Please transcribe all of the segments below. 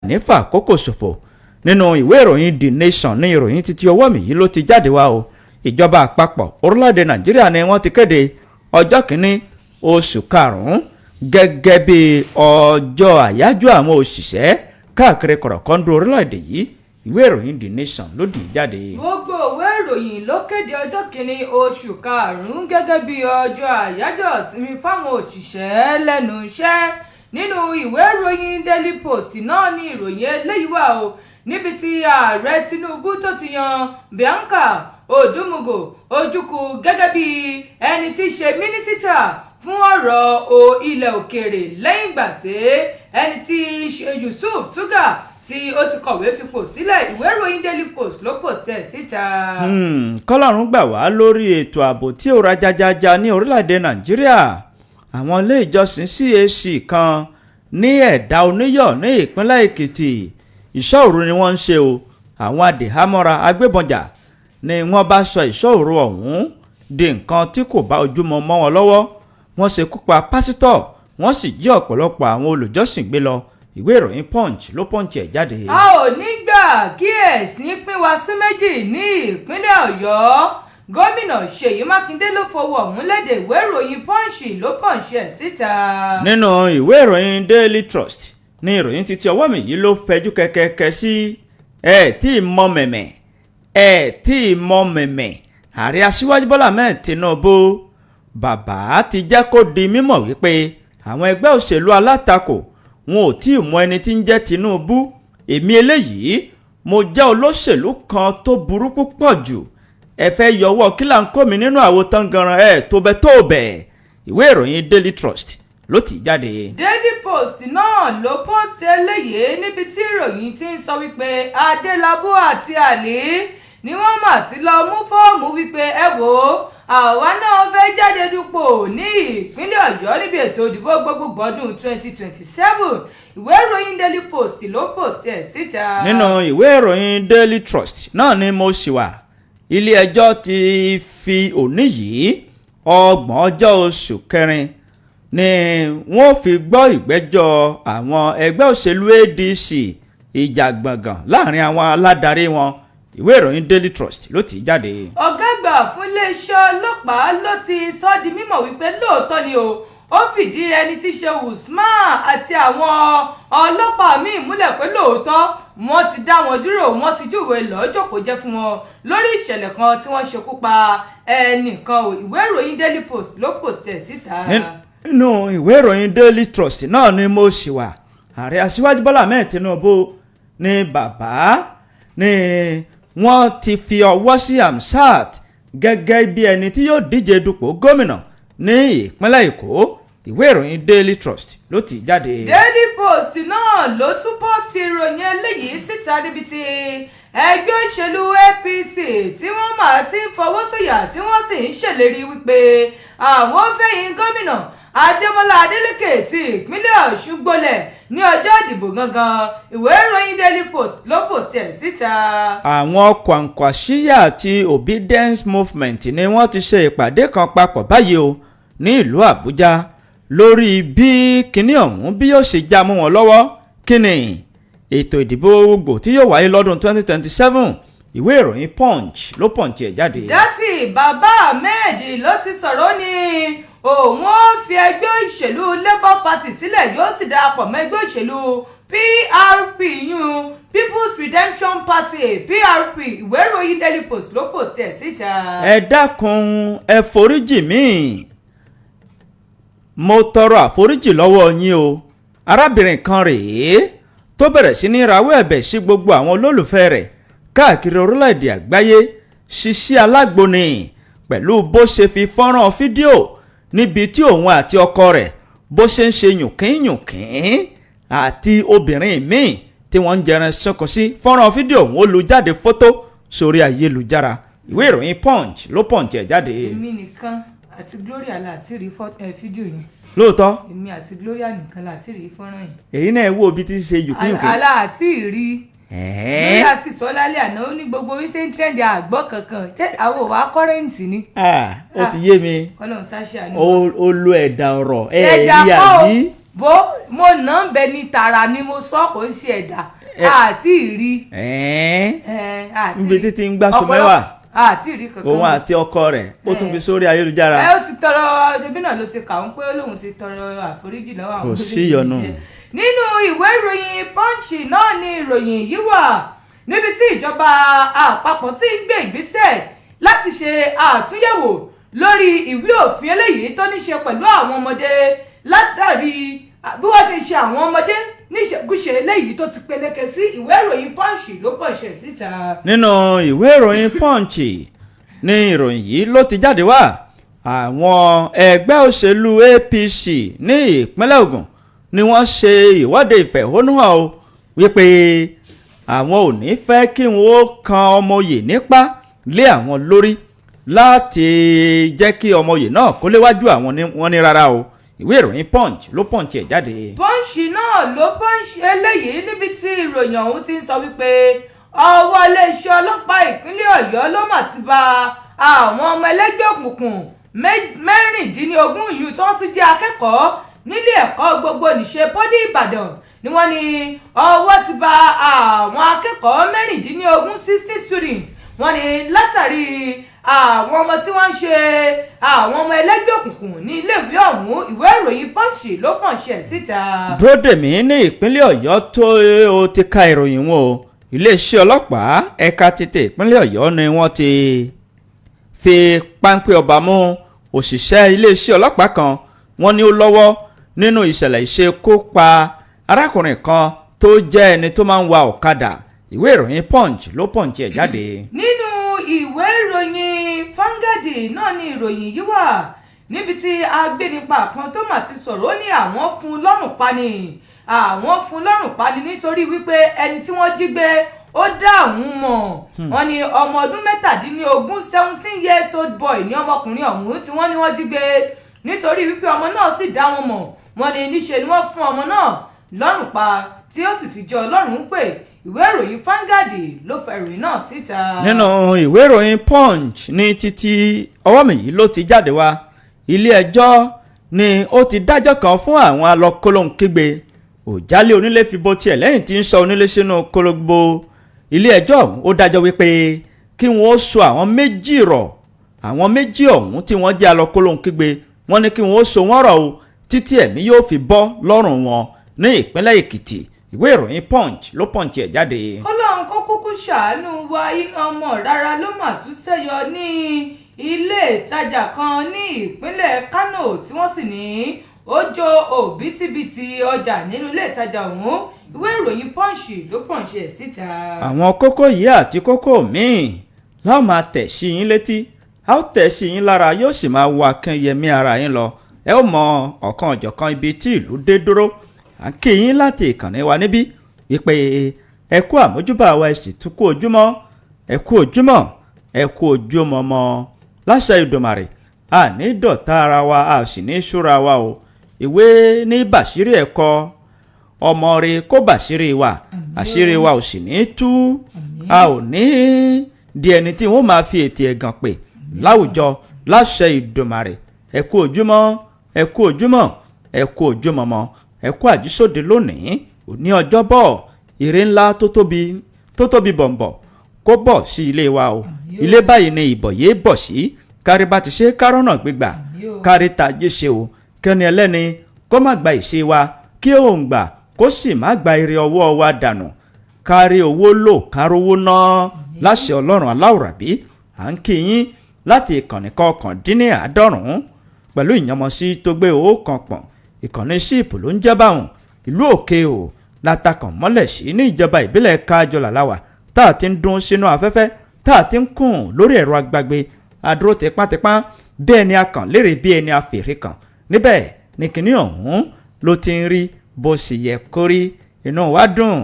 Nífà kókò ṣòfò. Nínú ìwé ìròyìn The Nation ní ìròyìn títí ọwọ́ mi yìí ló ti jáde wá o. Ìjọba àpapọ̀ orílẹ̀-èdè Nàìjíríà ni wọ́n ti kéde ọjọ́ 1 oṣù 5 gẹ́gẹ́ bí ọjọ́ àyájọ́ àwọn òṣìṣẹ́ káàkiri kọ̀rọ̀kọ́ndó orílẹ̀-èdè yìí. Ìwé ìròyìn The Nation ló dì í jáde. Gbogbo ìwé ìròyìn ló kéde ọjọ́ 1 oṣù 5 gẹ́gẹ́ bí ọjọ́ àyájọ́ ìsinmi fáwọn òṣìṣẹ́ lẹ́nu iṣẹ́. Nínú ìwé ìròyìn Daily Post náà ní ìròyìn eléyìí wà o, níbi tí Ààrẹ Tinubu tó ti yan Bianca Odumegwu Ojukwu gẹ́gẹ́ bí ẹni tí í ṣe mínísítà fún ọ̀rọ̀ ilẹ̀ òkèèrè, lẹ́yìn ìgbà tí ẹni tí í ṣe Yusuf Tuggar tí ó ti kọ̀wé fipò sílẹ̀. Ìwé ìròyìn Daily Post ló post ẹ̀ síta. Kọ́lọ́run gbà wá lórí ètò ààbò tí ó ra jajaja ní orílẹ̀-èdè Nàìjíríà. Àwọn ilé ìjọsìn CAC kan ní Ẹ̀dá Oníyọ̀ ní ìpínlẹ̀ Èkìtì, ìṣọ́ òru ni wọ́n ń ṣe o. Àwọn adìhámọ́ra agbébọnjà ni wọ́n bá sọ ìṣọ́ òru ọ̀hún di nǹkan tí kò bá ojúmọ́ mọ́ wọn lọ́wọ́. Wọ́n ṣekú pa pásítọ̀, wọ́n sì jí ọ̀pọ̀lọpọ̀ àwọn olùjọ́sìn gbé lọ. Ìwé ìròyìn Punch ló punch ẹ̀ jáde. A ò ní gbà kí ẹ̀sìn pín wa sí méjì ní ìpínlẹ̀ Ọ̀yọ́, Gómìnà Ṣèyí Mákindé ló fọwọ́ ọ̀hún léde. Ìwé ìròyìn Punch ló punch ẹ̀ síta. Nínú ìwé ìròyìn Daily Trust ní ìròyìn títí ọwọ́ mi yìí ló fẹjú kẹ̀kẹ́kẹ́ sí. Ẹ tí ì mọ mẹ̀mẹ̀, ẹ tí ì mọ mẹ̀mẹ̀. Ààrẹ Aṣíwájú Bọ́lá Ahmed Tinubu, bàbá ti jẹ́ kó di mímọ̀ wípé àwọn ẹgbẹ́ òṣèlú alátakò wọn ò tí ì mọ ẹni tí ń jẹ́ Tinubu. Èmi eléyìí, mo jẹ́ olóṣèlú kan tó burú púpọ̀ jù. Ẹ fẹ́ yọwọ́ kí là ń kó mi nínú àwo tán ganan ẹ tó bẹ tó bẹ̀. Ìwé ìròyìn Daily Trust ló ti jáde. Daily Post náà ló post eléyìí, níbi tí ìròyìn ti ń sọ wípé Adélábù àti Àlí ni wọ́n mà ti lọ mú fọ́ọ̀mù wípé, ẹ wò ó, àwa náà fẹ́ jáde dupò ní ìpínlẹ̀ Ọ̀yọ́ níbi ètò ìdìbò gbogbogbò ọdún 2027. Ìwé ìròyìn Daily Post ló post ẹ̀ síta. Nínú ìwé ìròyìn Daily Trust náà ni mo ṣì wà. Ilé-ẹjọ́ ti fi òní yìí, 30 ọjọ́ oṣù 4, ni wọ́n fi gbọ́ ìgbẹ́jọ́ àwọn ẹgbẹ́ òṣèlú ADC, ìjà gbọ̀ngàn láàrin àwọn aládarí wọn. Ìwé ìròyìn Daily Trust ló ti jáde. Ọ̀gá àgbà fún iléeṣẹ́ ọlọ́pàá ló ti sọ ọ́ di mímọ̀ wípé lóòótọ́ ni o, ó fìdí ẹni tí í ṣe Usman àti àwọn ọlọ́pàá míì múlẹ̀ pé lóòótọ́ wọ́n ti dá wọn dúró, wọ́n ti júwèé lọ́jọ́ jẹ́ fún wọn lórí ìṣẹ̀lẹ̀ kan tí wọ́n ṣekú pa ẹnìkan o. Ìwé ìròyìn Daily Post ló post ẹ̀ síta. Nínú ìwé ìròyìn Daily Trust náà ni mo ṣì wà. Ààrẹ Aṣíwájú Bọ́lá Ahmed Tinubu ní bàbá ní wọ́n ti fi ọwọ́ sí Hamsat gẹ́gẹ́ bí ẹni tí yóò díje dupò gómìnà ní ìpínlẹ̀ Èkó. Ìwé ìròyìn Daily Trust ló ti jáde. Daily Post náà ló tún post ìròyìn eléyìí síta, níbi tí ẹgbẹ́ òṣèlú APC tí wọ́n máa ti ń fọwọ́ sọ̀yà, tí wọ́n sì ń ṣèlérí wípé àwọn fẹ̀yìn Gómìnà Adémọlá Adélékè ti ìpínlẹ̀ Ọ̀ṣun gbolẹ̀ ní ọjọ́ ìdìbò gangan. Ìwé ìròyìn Daily Post ló post ẹ̀ síta. Àwọn Kwankwasiyya àti Obedience Movement ni wọ́n ti ṣe ìpàdé kan papọ̀ báyìí o ní ìlú Àbújá lórí bí kinní ọ̀hún bí yóò ṣe já mọ́ wọn lọ́wọ́, kíni ètò ìdìbò gbogbo tí yóò wáyé lọ́dún 2027. Ìwé ìròyìn Punch ló punch ẹ̀ jáde. Dátì Bàbá Ahmed ló ti sọ̀rọ̀, ní òun ó fi ẹgbẹ́ òṣèlú Labour Party sílẹ̀, yóò sì darapọ̀ mọ́ ẹgbẹ́ òṣèlú PRP yún, People's Redemption Party, PRP. Ìwé ìròyìn Daily Post ló post ẹ̀ síta. Ẹ dákun, ẹ foríjì mí, mo tọrọ àforíjì lọ́wọ́ yín o. Arábìnrin kan rèé tó bẹ̀rẹ̀ sí ní rawọ́ ẹ̀bẹ̀ sí gbogbo àwọn olólùfẹ́ rẹ̀ káàkiri orílẹ̀-èdè àgbáyé. Sisi Alágbo ni, pẹ̀lú bó ṣe fi fọ́nrán fídíò níbi tí òun àti ọkọ rẹ̀ bó ṣe ń ṣe yùnkín-yùnkín àti obìnrin míì tí wọ́n ń jẹran ṣọkọ sí. Fọ́nrán fídíò òun ó lu jáde fótó sórí ayélujára. Ìwé ìròyìn Punch ló punch ẹ̀ jáde. Èmi nìkan àti Gloria la ti rí fídíò yìí. Lóòótọ́. Èmi àti Gloria nìkan la ti rí fọ́nrán yìí. Èyí náà wo ibi tí ń ṣe yùnkín-yùnkín. Àlá àti rí. Gloria ti sọ lálẹ́ àná, ó ní gbogbo wí ṣe ń trend, àgbọ̀ kankan. Ṣé àwọn ò wá current ni? Ah, ó ti yé mi. Kọ́lọ́n sáṣà ni. Ó lo ẹ̀dà ọ̀rọ̀ ẹ̀ Ẹ̀dà rí kọ́ o. Àbí. Bó mo nà ń bẹ ní tààrà ni mo sọ, kò ń ṣe ẹ̀dá àti ìrí. Ẹ̀ẹ́n, níbi títí ń gbàsó mẹ́wàá. Àti ìrí kankan. Òun àti ọkọ rẹ̀, ó tún fi sórí ayélujára. Ẹ ó ti tọrọ, ṣebí náà ló ti kà ń pé lóun ti tọrọ àforíjì lọ́wọ́ àwọn Kò sí ìyọnu. Nínú ìwé ìròyìn Punch náà ni ìròyìn yìí wà, níbi tí ìjọba àpapọ̀ ti ń gbé ìgbésẹ̀ láti ṣe àtúnyẹ̀wò lórí ìwé òfin eléyìí tó ní ṣe pẹ̀lú àwọn ọmọdé, látàrí bí wọ́n ṣe ṣe àwọn ọmọdé níṣekúṣe eléyìí tó ti peléke sí. Ìwé ìròyìn Punch ló pọ̀ ṣẹ̀ síta. Nínú ìwé ìròyìn Punch ní ìròyìn yìí ló ti jáde wá. Àwọn ẹgbẹ́ òṣèlú APC ní ìpínlẹ̀ Ògùn ni wọ́n ṣe ìwọ́de ìfẹ̀hónúhàn o, wípé àwọn ò ní fẹ́ kí wọ́n ó kan ọmọoyè nípa lé àwọn lórí láti jẹ́ kí ọmọoyè náà kó léwájú àwọn ní. Wọ́n ní rárá o. Ìwé ìròyìn Punch ló punch ẹ̀ jáde. Punch náà ló punch eléyìí, níbi tí ìròyìn ọ̀hún ti ń sọ wípé ọwọ́ iléeṣẹ́ ọlọ́pàá ìpínlẹ̀ Ọ̀yọ́ ló mà ti ba àwọn ọmọ ẹlẹ́gbẹ́ òkùnkùn 16 yìí tó tún jẹ́ akẹ́kọ̀ọ́ nílé ẹ̀kọ́ gbogbo nìṣe Poly Ìbàdàn. Ni wọ́n ní ọwọ́ ti ba àwọn akẹ́kọ̀ọ́ 16, 60 students. Wọ́n ní látàrí àwọn ọmọ tí wọ́n ń ṣe àwọn ọmọ ẹlẹ́gbẹ́ òkùnkùn ní iléèwé ọ̀hún. Ìwé ìròyìn Punch ló punch ẹ̀ síta. Dúró dèmí ní ìpínlẹ̀ Ọ̀yọ́ tó o ti ka ìròyìn wọn o. Iléeṣẹ́ ọlọ́pàá ẹ̀ka tètè ìpínlẹ̀ Ọ̀yọ́ ni wọ́n ti fi páńpẹ́ ọba mú òṣìṣẹ́ iléeṣẹ́ ọlọ́pàá kan. Wọ́n ní ó lọ́wọ́ nínú ìṣẹ̀lẹ̀ ìṣekúpa arákùnrin kan tó jẹ́ ẹni tó máa ń wa ọ̀kadà. Ìwé ìròyìn Punch ló punch ẹ̀ jáde. Nínú ìwé ìròyìn Vanguard náà ni ìròyìn yìí wà, níbi tí agbénipa kan tó mà ti sọ̀rọ̀. Ó ní àwọn fún un lọ́rùn pani, àwọn fún un lọ́rùn pani nítorí wípé ẹni tí wọ́n jí gbé ó dá àwọn mọ̀. Wọ́n ní ọmọ ọdún 17, 17 years old boy ní ọmọkùnrin ọ̀hún tí wọ́n ní wọ́n jí gbé. Nítorí wípé ọmọ náà sì dá wọn mọ̀, wọ́n ní níṣe ni wọ́n fún ọmọ náà lọ́rùn pa tí ó sì fi jọ Ọlọ́run pè. Ìwé ìròyìn Vanguard ló fẹ́ ìròyìn náà síta. Nínú ìwé ìròyìn Punch ní títí ọwọ́ mi yìí ló ti jáde wá. Ilé ẹjọ́ ni ó ti dájọ́ kan fún àwọn alọ́kólóhunkígbe òjálé onílé fi bo tiẹ̀ lẹ́yìn tí ń sọ onílé sínú kólógbó. Ilé ẹjọ́ ọ̀hún ó dájọ́ wípé kí wọ́n ó so àwọn méjì rọ̀. Àwọn méjì ọ̀hún tí wọ́n jẹ́ alọ́kólóhunkígbe, wọ́n ní kí wọ́n ó so wọ́n rọ̀ o títí ẹ̀mí yóò fi bọ́ lọ́rùn wọn ní ìpínlẹ̀ Èkìtì. Ìwé ìròyìn Punch ló punch ẹ̀ jáde. Kọ́lọ́run kó kúkú ṣàánú wa. Iná ọmọ rárá ló mà tún ṣẹ́yọ ní ilé ìtajà kan ní ìpínlẹ̀ Kánò, tí wọ́n sì ní ó jó òbítíbitì ọjà nínú ilé ìtajà ọ̀hún. Ìwé ìròyìn Punch ló punch ẹ̀ síta. Àwọn kókó yìí àti kókó míì láwọn máa tẹ̀ sí yín létí, a ó tẹ̀ sí yín lára, yóò sì máa wọ akínyẹmí ara yín lọ. Ẹ ó mọ ọ̀kan ọ̀jọ̀kan ibi tí ìlú dé dúró. À ń kí yín láti ìkànnì wa níbí wípé ẹ kú àmójúbà wa, ẹ sì tún kú ojúmọ́. Ẹ kú ojúmọ́, ẹ kú ojúmọ́ mọ́. Láṣẹ Ìdùmàrè, a ní dọ̀tá ara wa, a sì ní ṣúra wa o. Ìwé ní bàṣírí ẹ̀kọ́ ọmọ rẹ̀ kó bàṣírí wa, àṣírí wa ò sì ní tú. A ò ní di ẹni tí wọ́n máa fi ètè ẹ̀gàn pè láwùjọ láṣẹ Ìdùmàrè. Ẹ kú ojúmọ́, ẹ kú ojúmọ́, ẹ kú ojúmọ́ mọ́. Ẹ kú àjísòde lónìí, òní ọjọ́bọ̀. Ire ńlá tó tóbi tó tóbi bọ̀m̀bọ̀ kó bọ̀ sí ilé wa o. Ilé báyìí ni ìbọ̀ yé bọ̀ sí. Kárí bá ti ṣe kárọ̀nà gbígbà, kárí tajé ṣe o. Kẹ́ni ẹlẹ́ni kó má gba ìṣe wa, kí òun gbà kó sì má gba ire ọwọ́ wa dànù. Kárí owó lò, kárówó ná láṣẹ Ọlọ́run aláwùrábí. À ń kí yín láti ìkànnì 99 pẹ̀lú ìyànmọ́sí tó gbé owó kan pọ̀n. Ìkànnì síìpù ló ń jẹ́ báwọn. Ìlú òkè o látakàn mọ́lẹ̀ sí ní ìjọba ìbílẹ̀ Kájọlà láwà tá a ti ń dún sínú afẹ́fẹ́, tá a ti ń kùn lórí ẹ̀rọ agbágbé. Adúró tipátipá bí ẹni akàn lérè, bí ẹni afèrè kàn níbẹ̀ ní kinní ọ̀hún ló ti ń rí bó sì yẹ kó rí. Inú wa dùn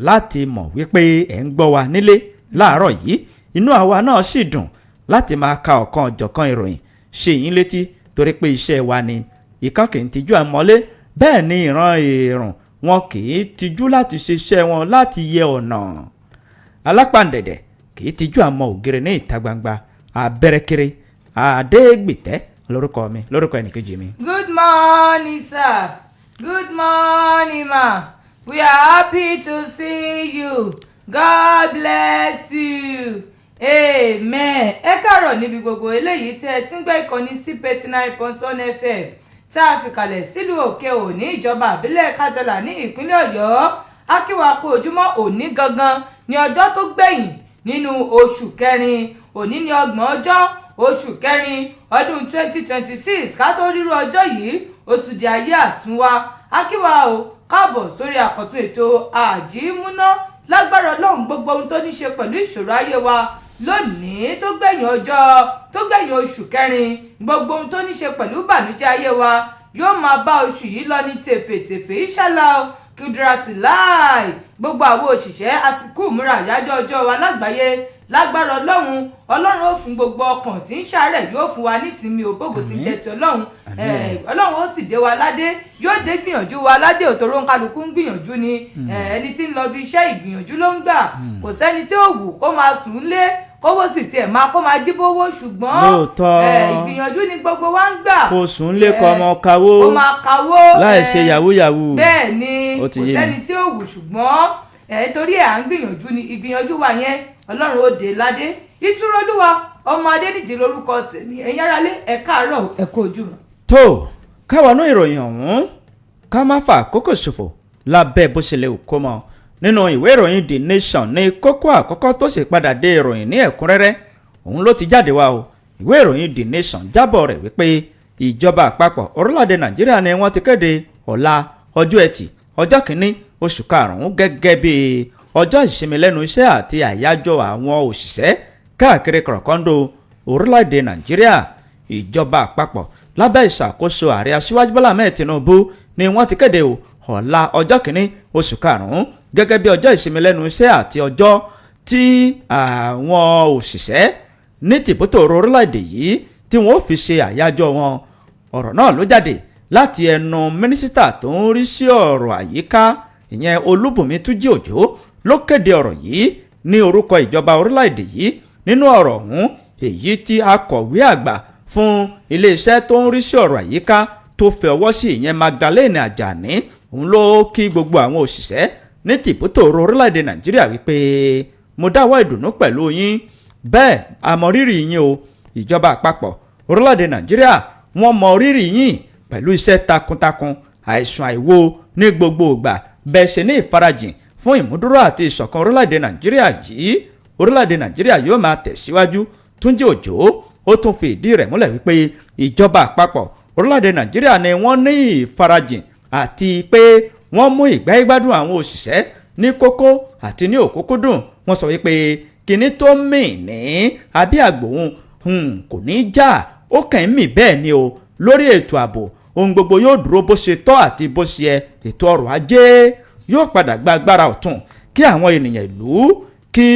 láti mọ̀ wípé ẹ̀ ń gbọ́ wa nílé láàárọ̀ yìí. Inú àwa náà sì dùn láti máa ka ọ̀kan ọ̀jọ̀kan ìròyìn ṣe yín létí, torí pé iṣẹ́ wa ni. Ìkan kì í tijú àmọ́lé, bẹ́ẹ̀ ni ìran èrùn wọn kì í tijú láti ṣiṣẹ́ wọn láti yẹ ọ̀nà. Alápàǹdẹ̀dẹ̀ kì í tijú àmọ́ ògiri ní ìta gbangba. Abẹ́rẹ́kiri Adégbìtẹ́ lórúkọ mi, lórúkọ ẹnìkejì mi. Good morning, sir. Good morning, ma. We are happy to see you. God bless you. Amen. Ẹ káàárọ̀ níbi gbogbo eléyìí tí ẹ ti ń gbọ́ ìkànnì sí 89.1 FM tá a fi kalẹ̀ sílùú Òkè Òní, ìjọba àbílẹ̀ Kájọlà ní ìpínlẹ̀ Ọ̀yọ́. Akíwa kú ojúmọ́. Òní gangan ní ọjọ́ tó gbẹ̀yìn nínú oṣù kẹrin. Òní ní 30 ọjọ́ oṣù kẹrin ọdún 2026. Ká tó rírú ọjọ́ yìí, ó tún di ayé àtúnwá. Akíwa o, káàbọ̀ sórí àkọ́tún ètò Àjímúná. Lágbára Ọlọ́run, gbogbo ohun tó ní ṣe pẹ̀lú ìṣòro ayé wa lónìí tó gbẹ̀yìn ọjọ́ tó gbẹ̀yìn oṣù kẹrin, gbogbo ohun tó ní ṣe pẹ̀lú ìbànújẹ́ ayé wa yóò máa bá oṣù yìí lọ ní tèfètèfè, ìṣàlá kùdìràtì láì. Gbogbo àwọn òṣìṣẹ́, àsìkò ìmúra àyájọ́ ọjọ́ wa lágbàáyé. Lágbára Ọlọ́run, Ọlọ́run ó fún gbogbo ọkàn tí ń ṣàárẹ̀, yóò fún wa nísinmi ògbógo tí ń jẹ́ ti Ọlọ́run. Ọlọ́run ó sì dé wa ládé, yóò dé gbìyànjú wa ládé. Òtòrò ń kálukú ń gbìyànjú ni. Ẹni tí ń lọ bí iṣẹ́, ìgbìyànjú ló ń gbà. Kò sẹ́ni tí ó wù kó máa sùn lé, kówó sì tiẹ̀ máa kó máa jí bówó, ṣùgbọ́n ìgbìyànjú ni gbogbo wa ń gbà. Kò sùn lé, kọ́ ọmọ kawó. Kó máa kawó. Láì ṣe yahoo yahoo. Bẹ́ẹ̀ ni. Ó ti Kò yé mi. sẹ́ni tí ó wù, ṣùgbọ́n torí ẹ̀ à ń gbìyànjú ni. Ìgbìyànjú wa yẹn, Ọlọ́run ó dé ládé. Ìtúrọ̀lúwa ọmọ Adéníjì lórúkọ tèmi. Ẹ̀yin aráalé, ẹ káàárọ̀, ẹ kú ojú. Tó káwọnú ìròyìn ọ̀hún, ká má fa àkókò ṣòfò lábẹ́ bó ṣe lè kó mọ́. Nínú ìwé ìròyìn The Nation ní kókó àkọ́kọ́ tó sì padà dé ìròyìn ní ẹ̀kúnrẹ́rẹ́ òun ló ti jáde wá o. Ìwé ìròyìn The Nation jábọ̀ rẹ̀ wípé ìjọba àpapọ̀ orílẹ̀-èdè Nàìjíríà ni wọ́n ti kéde ọ̀la ọjọ́ Ẹtì, ọjọ́ 1 oṣù karùn-ún gẹ́gẹ́ bí ọjọ́ ìsinmi lẹ́nu iṣẹ́ àti àyájọ́ àwọn òṣìṣẹ́ káàkiri kọ̀rọ̀kọ́ńdò orílẹ̀-èdè Nàìjíríà. Ìjọba àpapọ̀ lábẹ́ ìṣàkóso ààrẹ Aṣíwájú Bọ́lá Ahmed Tinubu ni wọ́n ti kéde o ọ̀la ọjọ́ 1 oṣù karùn-ún gẹ́gẹ́ bí ọjọ́ ìsinmi lẹ́nu iṣẹ́ àti ọjọ́ tí àwọn òṣìṣẹ́ ní tìbútòrò orílẹ̀-èdè yìí tí wọ́n ó fi ṣe àyájọ́ wọn. Ọ̀rọ̀ náà ló jáde láti ẹnu mínísítà tó ń rí sí ọ̀rọ̀ àyíká, ìyẹn Olúbùnmi Túnjí Òjó, ló kéde ọ̀rọ̀ yìí ní orúkọ ìjọba orílẹ̀-èdè yìí. Nínú ọ̀rọ̀ ọ̀hún, èyí tí akọ̀wé àgbà fún iléeṣẹ́ tó ń rí sí ọ̀rọ̀ àyíká tó fẹ́ ọwọ́ sí, ìyẹn Magdalene Ajani, òun ló kí gbogbo àwọn òṣìṣẹ́ ní tìbútòrò orílẹ̀-èdè Nàìjíríà wípé mo dáwọ́ ìdùnnú pẹ̀lú yín, bẹ́ẹ̀ àmọ̀rírì yín o. Ìjọba àpapọ̀ orílẹ̀-èdè Nàìjíríà, wọ́n mọ rírì yín pẹ̀lú iṣẹ́ takuntakun, àìsùn àìwo ní gbogbo ìgbà, bẹ́ẹ̀ ṣe ní ìfarajìn fún ìmúdúró àti ìṣọ̀kan orílẹ̀-èdè Nàìjíríà yìí. Orílẹ̀-èdè Nàìjíríà yóò máa tẹ̀síwájú. Túnjí Òjò ó tún fi ìdí rẹ̀ múlẹ̀ wípé ìjọba àpapọ̀ orílẹ̀-èdè Nàìjíríà ni wọ́n ní ìfarajìn àti pé wọ́n mú ìgbáyégbádùn àwọn òṣìṣẹ́ ní kókó àti ní òkúnkúndùn. Wọ́n sọ wípé kinní tó mì ní abẹ́ àgbòhun kò ní já, ó kàn ń mì bẹ́ẹ̀ ni o. Lórí ètò ààbò, ohun gbogbo yóò dúró bó ṣe tọ́ àti bó ṣe yẹ. Ètò ọrọ̀ ajé yóò padà gba agbára ọ̀tun, kí àwọn ènìyàn ìlú kí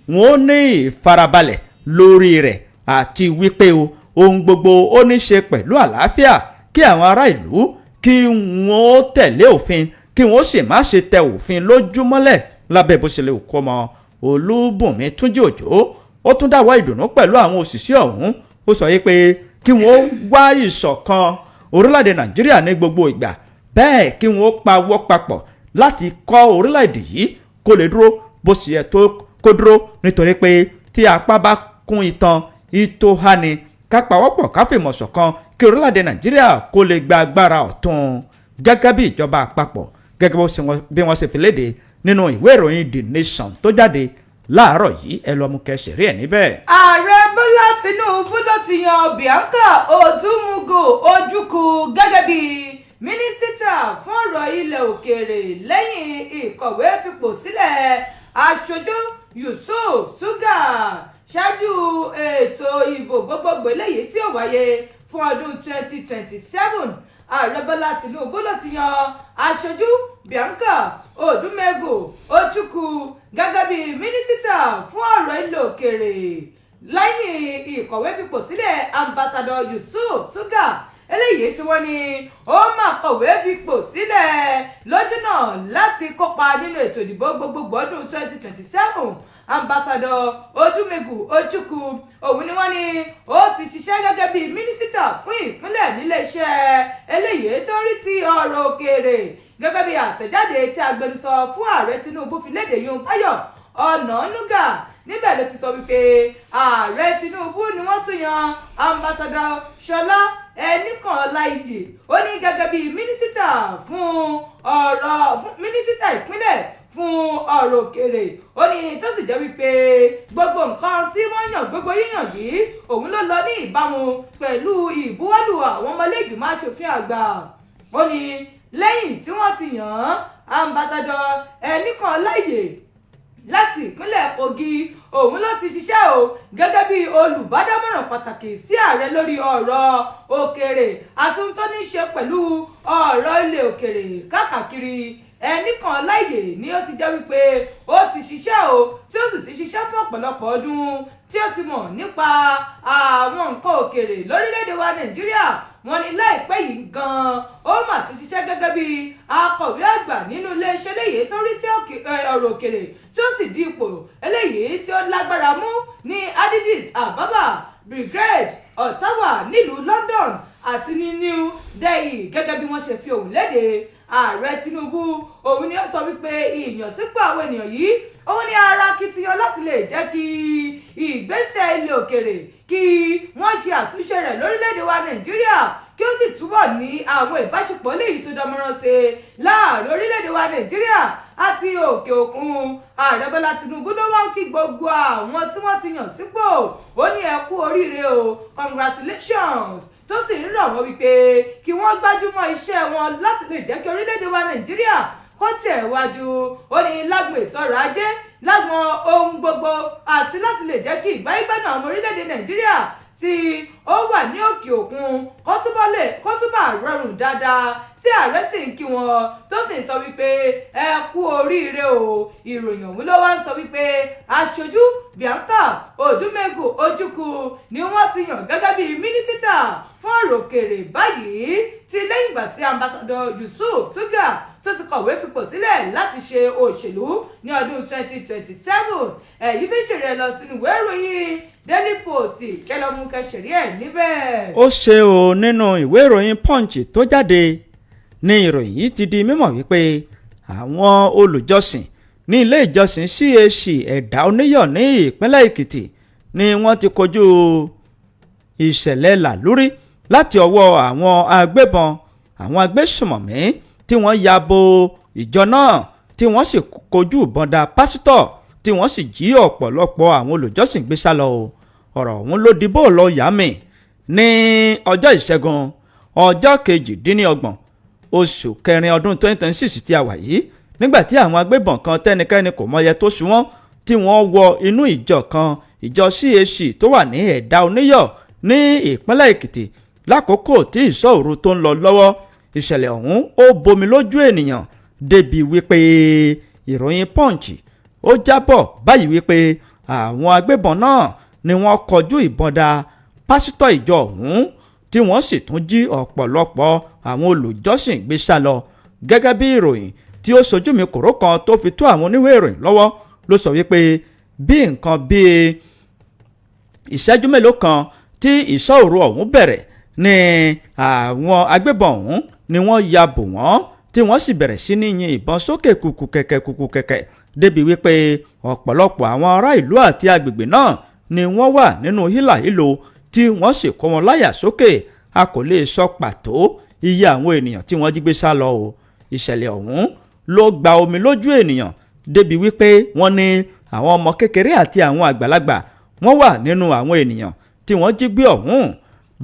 wọ́n ní ìfarabalẹ̀ lórí rẹ̀, àti wípé o ohun gbogbo ó ní ṣe pẹ̀lú àlàáfíà, kí àwọn ará ìlú kí wọ́n ó tẹ̀lé òfin, kí wọ́n sì má ṣe tẹ òfin lójúmọ́lẹ̀ lábẹ́ bó ṣe lè kó mọ́. Olúbùnmi Túnjí Òjò ó tún dáwọ́ ìdùnnú pẹ̀lú àwọn òṣìṣẹ́ ọ̀hún. Ó sọ yìí pé kí wọ́n wá ìṣọ̀kan orílẹ̀-èdè Nàìjíríà ní gbogbo ìgbà, bẹ́ẹ̀ kí wọ́n pawọ́ papọ̀ láti kọ́ orílẹ̀-èdè yìí kó lè dúró bó ṣe yẹ tó kó dúró, nítorí pé tí apá bá kún itan, ìtò ha ni. Ká pawọ́pọ̀, ká fìmọ̀ ṣọ̀kan kí orílẹ̀-èdè Nàìjíríà kó lè gba agbára ọ̀tun, gẹ́gẹ́ bí ìjọba àpapọ̀ gẹ́gẹ́ bí wọ́n ṣe fi léde nínú ìwé ìròyìn The Nation tó jáde láàárọ̀ yìí. Ẹ lọ mú kẹsì rí ẹ̀ níbẹ̀. Ààrẹ Bọ́lá Tinubu ló ti yan Bianca Odúmúgò Ojukwu gẹ́gẹ́ bí mínísítà fún ọ̀rọ̀ ilẹ̀ òkèèrè lẹ́yìn ìkọ̀wé fipò sílẹ̀ aṣojú Yusuf Tuggar ṣáájú ètò ìbò gbogbogbò eléyìí tí ó wáyé fún ọdún 2027. Ààrẹ Bọ́lá Tinubu ló ti yan aṣojú Bianca Odúmẹ́gò Ojukwu gẹ́gẹ́ bí mínísítà fún ọ̀rọ̀ ilẹ̀ òkèèrè lẹ́yìn ìkọ̀wé fipò sílẹ̀ ambassador Yusuf Tuggar. Eléyìí tí wọ́n ní ó máa kọ̀wé fipò sílẹ̀ lójúnà láti kópa nínú ètò ìdìbò gbogbogbò ọdún 2027. Ambassador Odumegwu Ojukwu, òun ni wọ́n ní ó ti ṣiṣẹ́ gẹ́gẹ́ bí mínísítà fún ìpínlẹ̀ níléeṣẹ́ eléyìí tó ń rí sí ọ̀rọ̀ òkèèrè. Gẹ́gẹ́ bí àtẹ̀jáde tí agbẹnusọ fún Ààrẹ Tinubu fi léde, yun Báyọ̀ Ọ̀nànúgà, níbẹ̀ ló ti sọ wípé Ààrẹ Tinubu ni wọ́n tún yan Ambassador Ṣọlá Ẹnìkànláìyè, ó ní gẹ́gẹ́ bí mínísítà fún ọ̀rọ̀ fún mínísítà ìpínlẹ̀ fún ọ̀rọ̀ òkèrè. Ó ní tó sì jẹ́ wípé gbogbo nǹkan tí wọ́n yàn, gbogbo yíyàn yìí, òun ló lọ ní ìbámu pẹ̀lú ìbuwọ́lù àwọn ọmọlẹ́gbìmọ̀ aṣòfin àgbà. Ó ní lẹ́yìn tí wọ́n ti yàn án, Ambassador Ẹnìkànláìyè láti ìpínlẹ̀ Kogi, òun ló ti ṣiṣẹ́ o gẹ́gẹ́ bí olùbádámọ̀ràn pàtàkì sí ààrẹ lórí ọ̀rọ̀ òkèèrè àti ohun tó ní í ṣe pẹ̀lú ọ̀rọ̀ ilẹ̀ òkèèrè káàkiri. Ẹnìkànláìyè ni ó ti jẹ́ wípé ó ti ṣiṣẹ́ o, tí ó sì ti ṣiṣẹ́ fún ọ̀pọ̀lọpọ̀ ọdún, tí ó ti mọ̀ nípa àwọn nǹkan òkèèrè lórílẹ̀‐èdè wa Nàìjíríà. Wọ́n ní láìpẹ́ yìí gan-an, ó mà ti ṣiṣẹ́ gẹ́gẹ́ bí akọ̀wé àgbà nínú iléeṣẹ́ eléyìí tó rí sí ọ̀rọ̀ òkèrè, tí ó sì di ipò eléyìí tí ó lágbára mú ní Addis Ababa, Belgrade, Ottawa nílùú London àti ní New Delhi, gẹ́gẹ́ bí wọ́n ṣe fi ohùn léde. Ààrẹ Tinubu, òun ni ó sọ wípé ìyànsípò àwọn ènìyàn yìí, òun ní ara akitiyan láti lè jẹ́ kí ìgbésẹ̀ ilẹ̀ òkèrè kí wọ́n ṣe àtúnṣe rẹ̀ lórílẹ̀‐èdè wa Nàìjíríà, kí ó sì túbọ̀ ní àwọn ìbáṣepọ̀ léyìí tó dánmọ́rán ṣe láàrin orílẹ̀‐èdè wa Nàìjíríà àti òkè òkun. Ààrẹ Bọ́lá Tinubu ló wá ń kí gbogbo àwọn tí wọ́n ti yàn sípò. Ó ní ẹ kú oríire o, congratulations, tó sì ń rọ̀ wọ́n wípé kí wọ́n gbájúmọ́ iṣẹ́ wọn láti lè jẹ́ kí orílẹ̀-èdè wa Nàìjíríà kó tẹ̀ wájú. Ó ní lágbo ètò ọrọ̀ ajé, lágbọn ohun gbogbo, àti láti lè jẹ́ kí ìgbáyégbádùn àwọn orílẹ̀-èdè Nàìjíríà tí ó wà ní òkè òkun kó túbọ̀ rọrùn dáadáa, tí ààrẹ sì ń kí wọn, tó sì ń sọ wípé ẹ kú oríire o. Ìròyìn ọ̀hún ló wá ń sọ wípé aṣojú Bianca Odumegwu Ojukwu ni wọ́n ti yàn gẹ́gẹ́ bí mínísítà fún ọ̀rọ̀ òkèèrè báyìí, tí lẹ́yìn ìgbà tí Ambassador Yusuf Tuggar tó ti kọ̀wé fipò sílẹ̀ láti ṣe òṣèlú ní ọdún 2027. Èyí fi ṣèrè lọ sínú ìwé ìròyìn Daily Post, kẹlọmú kẹsẹ̀rí ẹ̀ níbẹ̀. Ó ṣe o. Nínú ìwé ìròyìn Punch tó jáde ní ìròyìn yìí ti di mímọ̀ wípé àwọn olùjọsìn ní ilé ìjọsìn CAC Ẹ̀dá Oníyọ̀ ní ìpínlẹ̀ Èkìtì ni wọ́n ti kojú ìṣẹ̀lẹ̀ làlúrí láti ọwọ́ àwọn agbébọn, àwọn agbésùmọ̀mí tí wọ́n ya bo ìjọ náà, tí wọ́n sì kojú ìbọn da pásítọ̀, tí wọ́n sì jí ọ̀pọ̀lọpọ̀ àwọn olùjọ́sìn gbé sá lọ o. Ọ̀rọ̀ ọ̀hún ló di bóòlọ yàmì ní ọjọ́ Ìṣẹ́gun, ọjọ́ 28 oṣù kẹrin ọdún 2026 tí a wà yìí, nígbà tí àwọn agbébọn kan tẹ́nikẹ́ni kò mọyẹ tó sùn wọ́n, tí wọ́n wọ inú ìjọ kan, ìjọ CAC tó wà ní Ẹ̀dá Oníyọ̀ ní ìpínlẹ̀ Èkìtì, lákòókò tí ìṣọ́ òru tó ń lọ lọ́wọ́. Ìṣẹ̀lẹ̀ ọ̀hún ó bomi lójú ènìyàn débi wípé ìròyìn Punch ó jábọ̀ báyìí wípé àwọn agbébọn náà ni wọ́n kọjú ìbọn da pásítọ̀ ìjọ ọ̀hún, tí wọ́n sì tún jí ọ̀pọ̀lọpọ̀ àwọn olùjọ́sìn gbé sá lọ. Gẹ́gẹ́ bí ìròyìn tí ó sojú mi kòró kan tó fi tó àwọn oníwèé ìròyìn lọ́wọ́ ló sọ wípé bí nǹkan bíi ìṣẹ́jú mélòó kan tí ìṣọ́ òru ọ̀hún bẹ̀rẹ̀ ni àwọn agbébọn ọ̀hún ni wọ́n ya bò wọ́n, tí wọ́n sì bẹ̀rẹ̀ sí ní yin ìbọn sókè kùkù kẹ̀kẹ́ kùkù kẹ̀kẹ́, débi wípé ọ̀pọ̀lọpọ̀ àwọn ará ìlú àti agbègbè náà ni wọ́n wà nínú hílàhílo, tí wọ́n sì kó wọn láyà sókè. A kò lè sọ pàtó iye àwọn ènìyàn tí wọ́n jí gbé sá lọ o. Ìṣẹ̀lẹ̀ ọ̀hún ló gba omi lójú ènìyàn débi wípé wọ́n ní àwọn ọmọ kékeré àti àwọn àgbàlagbà wọ́n wà nínú àwọn ènìyàn tí wọ́n jí gbé ọ̀hún.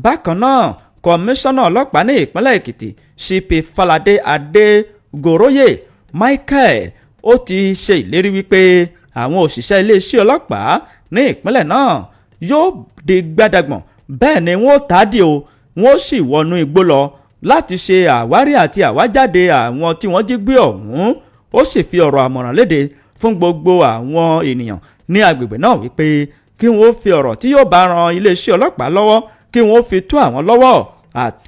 Bákan náà, kọmíṣánná ọlọ́pàá ní ìpínlẹ̀ Èkìtì, CP Falade Adégoróyè Michael, ó ti ṣe ìlérí wípé àwọn òṣìṣẹ́ iléeṣẹ́ ọlọ́pàá ní ìpínlẹ̀ náà yóò di gbádàgbọ̀n, bẹ́ẹ̀ ni wọ́n tàdí o, wọ́n sì wọnú igbó lọ láti ṣe àwárí àti àwájáde àwọn tí wọ́n jí gbé ọ̀hún. Ó sì fi ọ̀rọ̀ àmọ̀ràn léde fún gbogbo àwọn ènìyàn ní agbègbè náà wípé kí wọ́n fi ọ̀rọ̀ tí yóò bá ran iléeṣẹ́ ọlọ́pàá lọ́wọ́, kí wọ́n fi tó àwọn lọ́wọ́.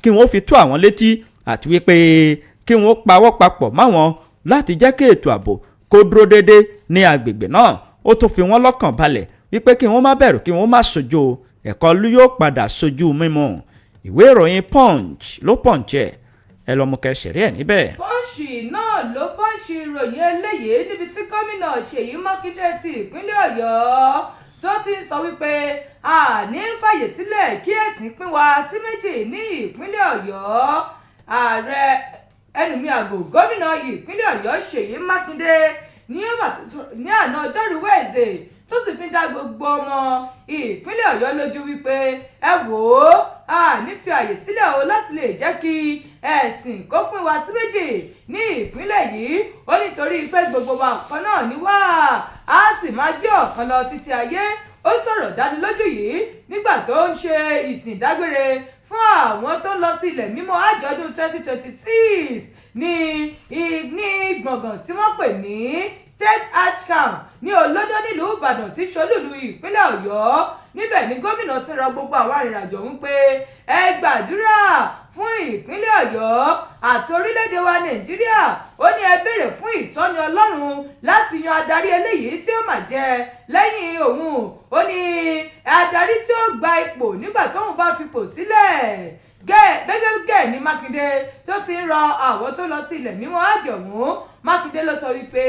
kí wọ́n fi tó àwọn létí, àti wípé kí wọ́n pawọ́ papọ̀ máwọn láti jẹ́ kí ètò ààbò kó dúró déédé ní agbègbè náà. Ó tún fi wọ́n lọ́kàn balẹ̀ wípé kí wọ́n má bẹ̀rù, kí wọ́n má sojo, ẹ̀kọ́ ló yóò padà sojú mímu. Ìwé ìròyìn Punch ló punch ẹ̀, ẹ lọ́ọ́ mú kẹsìrì ẹ̀ níbẹ̀. Punch náà ló punch ìròyìn eléyìí níbi tí gómìnà Ṣèyí Mákindé ti ìpínlẹ̀ Ọ̀yọ́ tó ti ń sọ wípé àní fàyè sílẹ̀ kí ẹ̀sìn pín wa sí méjì ní ìpínlẹ̀ Ọ̀yọ́. Ààrẹ ẹnùmí àgò, gómìnà ìpínlẹ̀ Ọ̀yọ́ Ṣèyí Mákindé ní àná ọjọ́rú Wednesday tó sì fi dá gbogbo ọmọ ìpínlẹ̀ Ọ̀yọ́ lójú wípé, ẹ wò ó, a ní fi àyè sílẹ̀ o láti lè jẹ́ kí ẹ̀sìn kó pín wa sí méjì ní ìpínlẹ̀ yìí. Ó nítorí pé gbogbo wa ọ̀kan náà ní wá, a sì máa jẹ́ ọ̀kan lọ títí ayé. Ó sọ̀rọ̀ dánilójú yìí nígbà tó ń ṣe ìsìn ìdágbére fún àwọn tó ń lọ sí ilẹ̀ mímọ́ àjọ̀dún 2026 ní gbọ̀ngàn tí wọ́n pè ní State Hajj Camp ní Olódó nílùú Ìbàdàn tí ṣolúlu ìpínlẹ̀ Ọ̀yọ́. Níbẹ̀ ni gómìnà ti rọ gbogbo àwọn arìnrìnàjò ń pé ẹ gbàdúrà fún ìpínlẹ̀ Ọ̀yọ́ àti orílẹ̀-èdè wa Nàìjíríà. Ó ní ẹ béèrè fún ìtọ́ni Ọlọ́run láti yan adarí eléyìí tí ó máa jẹ lẹ́yìn òun. Ó ní adarí tí ó gba ipò nígbà tóun bá fipò sílẹ̀. Gẹ́gẹ́ ní Mákindé tó ti ń rọ àwọn tó lọ sí ilẹ̀ mímọ́ àjì ọ̀hún, Mákindé ló sọ wípé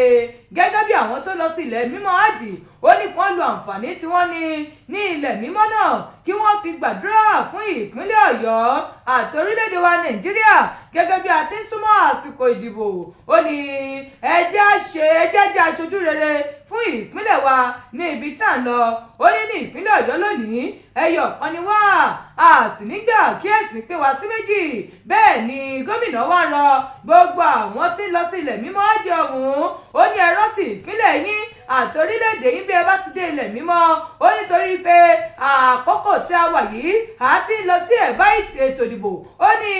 gẹ́gẹ́ bí àwọn tó lọ sí ilẹ̀ mímọ́ àjì, ó ní kí wọ́n lo àǹfààní tí wọ́n ní ní ilẹ̀ mímọ́ náà kí wọ́n fi gbàdúrà fún ìpínlẹ̀ Ọ̀yọ́ àti orílẹ̀-èdè wa Nàìjíríà gẹ́gẹ́ bí a ti ń súnmọ́ àsìkò ìdìbò. Ó ní ẹ jẹ́ ṣe, ẹ jẹ́ jẹ́ aṣojú rere fún ìpínlẹ̀ wa ní ibi tá à ń lọ. Ó ní ní ìpínlẹ̀ Ọ̀yọ́ lónìí, ẹyọ kan ni wá, a sì nígbà kí ẹ̀sìn pín wa sí méjì. Bẹ́ẹ̀ ni gómìnà wa rọ gbogbo àwọn tí ń lọ sí ilẹ̀ mímọ́ àjẹ́ ọ̀hún. Ó ní ẹ rántí ìpínlẹ̀ yín àti orílẹ̀-èdè yín bí ẹ bá ti dé ilẹ̀ mímọ́. Ó nítorí pé àkókò tí a wà yìí, a ti ń lọ sí ẹ̀bá ètò ìdìbò. Ó ní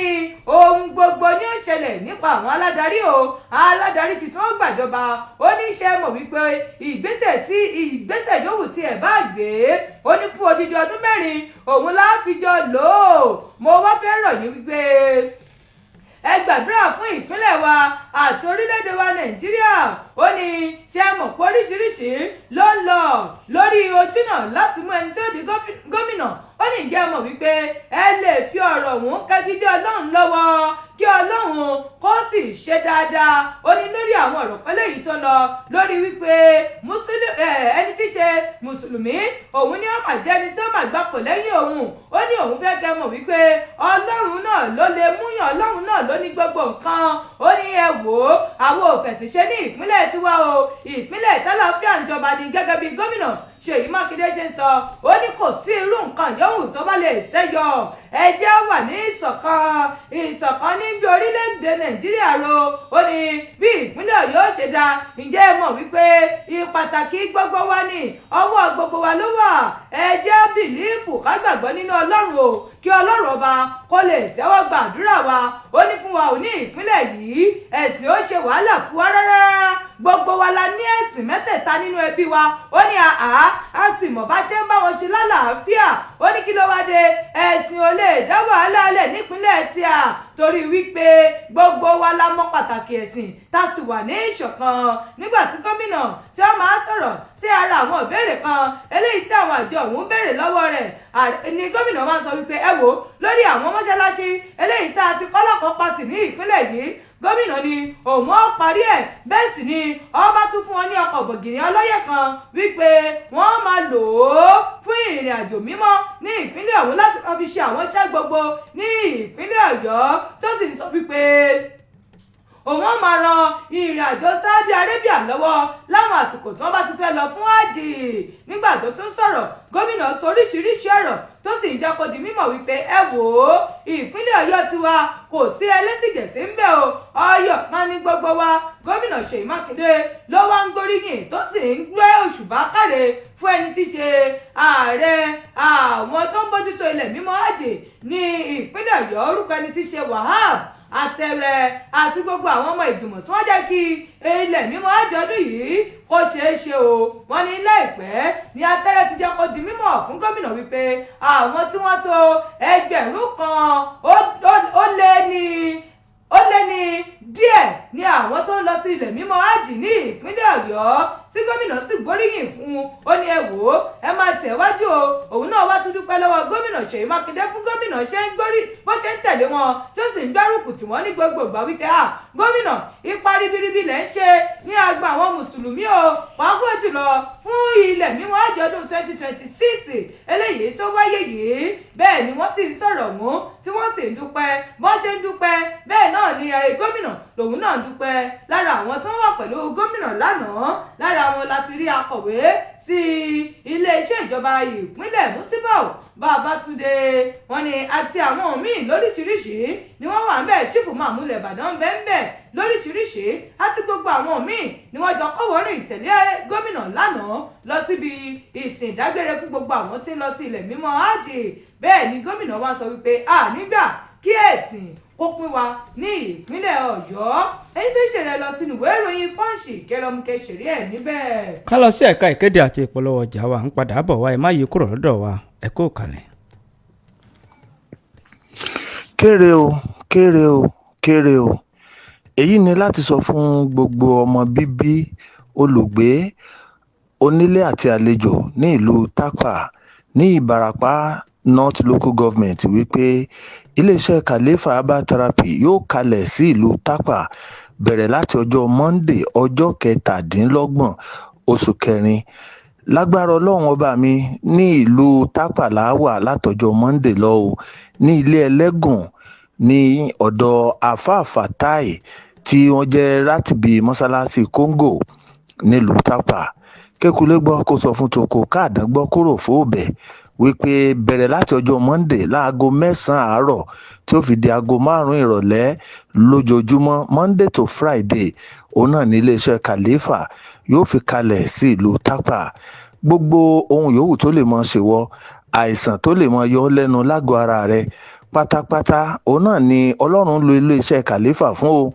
ohun gbogbo ní ó ṣẹlẹ̀ nípa àwọn aládarí o, aládarí tuntun ó gbàjọba. Ó ní ṣe mọ̀ wípé ìgbésẹ̀ tí ìgbésẹ̀ yòówù tí ẹ̀ bá gbé, ó ní fún odidi ọdún 4 òun la fi jọ lò ó. Mo wá fẹ́ rọ̀ yín wípé ẹ gbàdúrà fún ìpínlẹ̀ wa àti orílẹ̀-èdè wa Nàìjíríà. Ó ní ṣe mọ̀ pé oríṣiríṣi ló ń lọ lórí ojúnà láti mú ẹni tí ó di gómìnà. Ó ní ìjẹ́ mọ̀ wípé ẹ lè fi ọ̀rọ̀ ọ̀hún kẹfí dé Ọlọ́run lọ́wọ́ kí Ọlọ́run kó sì ṣe dáadáa. Ó ní lórí àwọn ọ̀rọ̀ kan léyìí tó ń lọ lórí wípé ẹni tí í ṣe mùsùlùmí òun ni ó mà jẹ́ ẹni tí ó mà gbapò lẹ́yìn òun. Ó ní òun fẹ́ kẹ́ mọ̀ wípé Ọlọ́run náà ló lè múyàn, Ọlọ́run náà ló ní gbogbo nǹkan. Ó ní ẹ wò ó, àwọn ò fẹ̀sìn ṣe ní ìpínlẹ̀ tiwa o, ìpínlẹ̀ tálàáfíà ń jọba ni. Gẹ́gẹ́ bí gómìnà Ṣèyí Mákindé ṣe ń sọ, ó ní kò sí irú nǹkan yòówù tó bá lè ṣẹ́yọ, ẹ jẹ́ wà ní ìṣọ̀kan, ìṣọ̀kan ní bí orílẹ̀-èdè Nàìjíríà ro. Ó ní bí ìpínlẹ̀ Ọ̀yọ́ ṣe dá, ǹjẹ́ ẹ mọ̀ wípé ìpàtàkì gbogbo wa ní ọwọ́ gbogbo wa ló wà? Ẹ jẹ́ believe, ká gbàgbọ́ nínú Ọlọ́run o, kí Ọlọ́run ọba kó lè tẹ́wọ́ gbàdúrà wa. Ó ní fún wa ò ní ìpínlẹ̀ yìí, ẹ̀sìn ó ṣe wàhálà fún wa rárá, gbogbo wa la ní ẹ̀sìn mẹ́tẹ̀ẹ̀ta nínú ẹbí wa. Ó ní àá, a sì mọ̀ bá ṣe ń bá wọn ṣe lálàáfíà. Ó ní kí ló wá dé? Ẹ̀sìn ò lè dá wàhálà lẹ̀ nípínlẹ̀ tí a torí wípé gbogbo wa la mọ̀ pàtàkì ẹ̀sìn, tá a sì wà ní ìṣọ̀kan. Nígbà tí gómìnà tí wọ́n máa sọ̀rọ̀ sí ara àwọn ìbéèrè kan eléyìí tí àwọn àjọ ọ̀hún béèrè lọ́wọ́ rẹ̀ ni gómìnà máa sọ wípé ẹ wò, lórí àwọn mọ́ṣáláṣí eléyìí tá a ti kọ́ lọ́kọ̀ọ́ pàtì ní ìpínlẹ̀ yìí, gómìnà ni òun ó parí ẹ̀. Bẹ́ẹ̀ sì ni ọba tún fún wọn ní ọkọ̀ bọ̀gìnì ọlọ́yẹ̀ kan wípé wọ́n máa lò ó fún ìrìn àjò mímọ́ ní ìpínlẹ̀ ọ̀hún láti máa fi ṣe àwọn iṣẹ́ gbogbo ní ìpínlẹ̀ Ọ̀yọ́, tó sì sọ wípé òun ó máa ran ìrìn àjò Saudi Arabia lọ́wọ́ láwọn àsìkò tí wọ́n bá ti fẹ́ lọ fún àjì. Nígbà tó tún sọ̀rọ̀, gómìnà sọ oríṣiríṣi ọ̀rọ̀ tó sì ń jẹ́ kó di mímọ̀ wípé ẹ wò ó, ìpínlẹ̀ Ọ̀yọ́ tiwa kò sí ẹlẹ́sìngẹ̀sí ń bẹ̀ o, ọyọ̀ kan ní gbogbo wa. Gómìnà Ṣèyí Mákindé ló wá ń gbóríyìn tó sì ń gbé òṣùbà káre fún ẹni tí í ṣe ààrẹ àwọn tó ń bójútó ilẹ̀ mímọ́ àjì ní ìpínlẹ̀ Ọ̀yọ́, orúkọ ẹni tí í ṣe Wahab. Àtẹ̀rẹ̀ àti gbogbo àwọn ọmọ ìgbìmọ̀ tí wọ́n jẹ́ kí ilẹ̀ mímọ́ àjọ̀dún yìí kó ṣeé ṣe o. Wọ́n ní láìpẹ́ ní Atẹ́rẹ́ ti jẹ́ kó di mímọ̀ fún gómìnà wípé àwọn tí wọ́n tó 1,000 ó lé ní díẹ̀ ní àwọn tó ń lọ sí ilẹ̀ mímọ́ Hajj ní ìpínlẹ̀ Ọ̀yọ́, tí gómìnà sì gbóríyìn fún un. Ó ní, "Ẹ wò ó, ẹ máa tẹ̀wájú o." Òun náà wá tún dúpẹ́ lọ́wọ́ gómìnà Ṣèyí Mákindé fún gómìnà ṣe ń gbórí bó ṣe ń tẹ̀lé wọn, tó sì ń gbárùkù tì wọ́n ní gbogbo ìgbà, wípé à gómìnà, ipa ribiribi lẹ̀ ń ṣe ní agbo àwọn mùsùlùmí o, pàápàá jùlọ fún ilẹ̀ mímọ́ àjọ̀dún 2026 eléyìí tó wáyé yìí. Bẹ́ẹ̀ ni wọ́n sì ń sọ̀rọ̀ mú tí wọ́n sì ń dúpẹ́. Bọ́n ṣe ń dúpẹ́, bẹ́ẹ̀ náà ni gómìnà lòun náà ń dúpẹ́. Lára àwọn tó wà pẹ̀lú gómìnà lánàá, lára wọn láti rí akọ̀wé sí iléeṣẹ́ ìjọba ìpínlẹ̀, Musibau Babátúndé. Wọ́n ní àti àwọn míì lóríṣiríṣi ni wọ́n wà ń bẹ̀. Chief Imam Ìbàdàn bẹ́ẹ̀ lóríṣiríṣi àti gbogbo àwọn míì ni wọ́n jọ kọ́wọ́rìn tẹ̀lé gómìnà lánàá lọ síbi ìsìn ìdágbére fún gbogbo àwọn tí ń lọ sí ilẹ̀ mímọ́ Hajj. Bẹ́ẹ̀ ni gómìnà wa sọ wípé a nígbà kí ẹ̀sìn kó pín wa ní ìpínlẹ̀ Ọ̀yọ́. Ẹ̀yin fi ṣèrè lọ sínú ìwé ìròyìn Punch kẹlọmùkẹ ṣeré ẹ̀ níbẹ̀. Ká lọ sí ẹ̀ka ìkéde àti ìpolówó ọjà wa, ń padà bọ̀ wá. Ẹ má yí kúrò lọ́dọ̀ wa, ẹ kú kalẹ̀. Kéré o, kéré o, kéré o! Èyí ni láti sọ fún gbogbo ọmọ bíbí, olùgbé, onílé àti àlejò ní ìlú Tápà ní Ìbarapá North Local Government wípé iléeṣẹ́ Khalifa Herbal Therapy yóò kalẹ̀ sí ìlú Tápà bẹ̀rẹ̀ láti ọjọ́ Monday, ọjọ́ 27 oṣù kẹrin. Lágbára Ọlọ́run Ọba mi, ní ìlú Tápà la wà látọjọ́ Monday lọ o, ní ilé Ẹlẹ́gùn, ní ọ̀dọ̀ Àáfàá Fatai tí wọ́n jẹ́ rátìbí mọ́sálásí Kóńgò nílùú Tápà. Kékulé gbọ́ kó sọ fún toko, káàdán gbọ́ kúrò fóòbẹ̀ wípé bẹ̀rẹ̀ láti ọjọ́ Monday láago 9 àárọ̀ tí ó fi di aago 5 ìrọ̀lẹ́ lójoojúmọ́, Monday to Friday, òun náà ní iléeṣẹ́ Khalifa yóò fi kalẹ̀ sí ìlú Tápà. Gbogbo ohun yòówù tó lè mọ ṣèwọ, àìsàn tó lè mọ yọ ọ́ lẹ́nu lágọ̀ọ́ ara rẹ pátápátá, òun náà ni Ọlọ́run lo iléeṣẹ́ Khalifa fún o.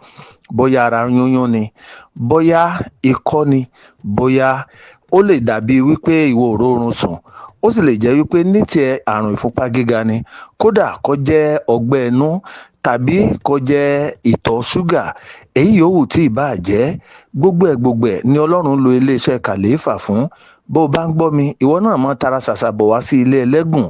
Bóyá ara yúnyún ni, bóyá ikọ́ ni, bóyá ó lè dàbí wípé ìwọ ò róorun sùn, ó sì lè jẹ́ wípé ní tiẹ̀ àrùn ìfúnpá gíga ni, kódà kó jẹ́ ọgbẹ́ inú tàbí kó jẹ́ ìtọ̀ ṣúgà, èyí yòówù tí ì báà jẹ́, gbogbo ẹ̀ gbogbo ẹ̀ ni Ọlọ́run lo iléeṣẹ́ Khalifa fún. Bó o bá ń gbọ́ mi, ìwọ náà mọ́ tara ṣàṣà bọ̀ wá sí ilé Ẹlẹ́gùn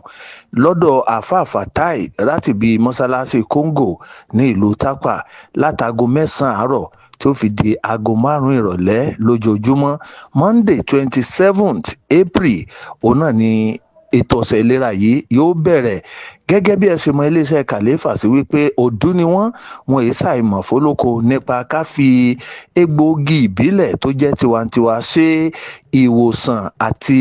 lọ́dọ̀ Àáfàá Fatai Rátìbí mọ́sálásí Kóńgò ní ìlú Tápà látago 9 àárọ̀ tí ó fi di aago 5 ìrọ̀lẹ́ lójoojúmọ́. Monday 27th April, òun náà ni ètò ọ̀sẹ̀ ìlera yìí yóò bẹ̀rẹ̀. Gẹ́gẹ́ bí ẹ ṣe mọ iléeṣẹ́ Khalifa sí wípé òdú ni wọ́n, wọn èyí ṣàìmọ̀ fólóko nípa ká fi egbòogi ìbílẹ̀ tó jẹ́ tiwantiwa ṣe ìwòsàn àti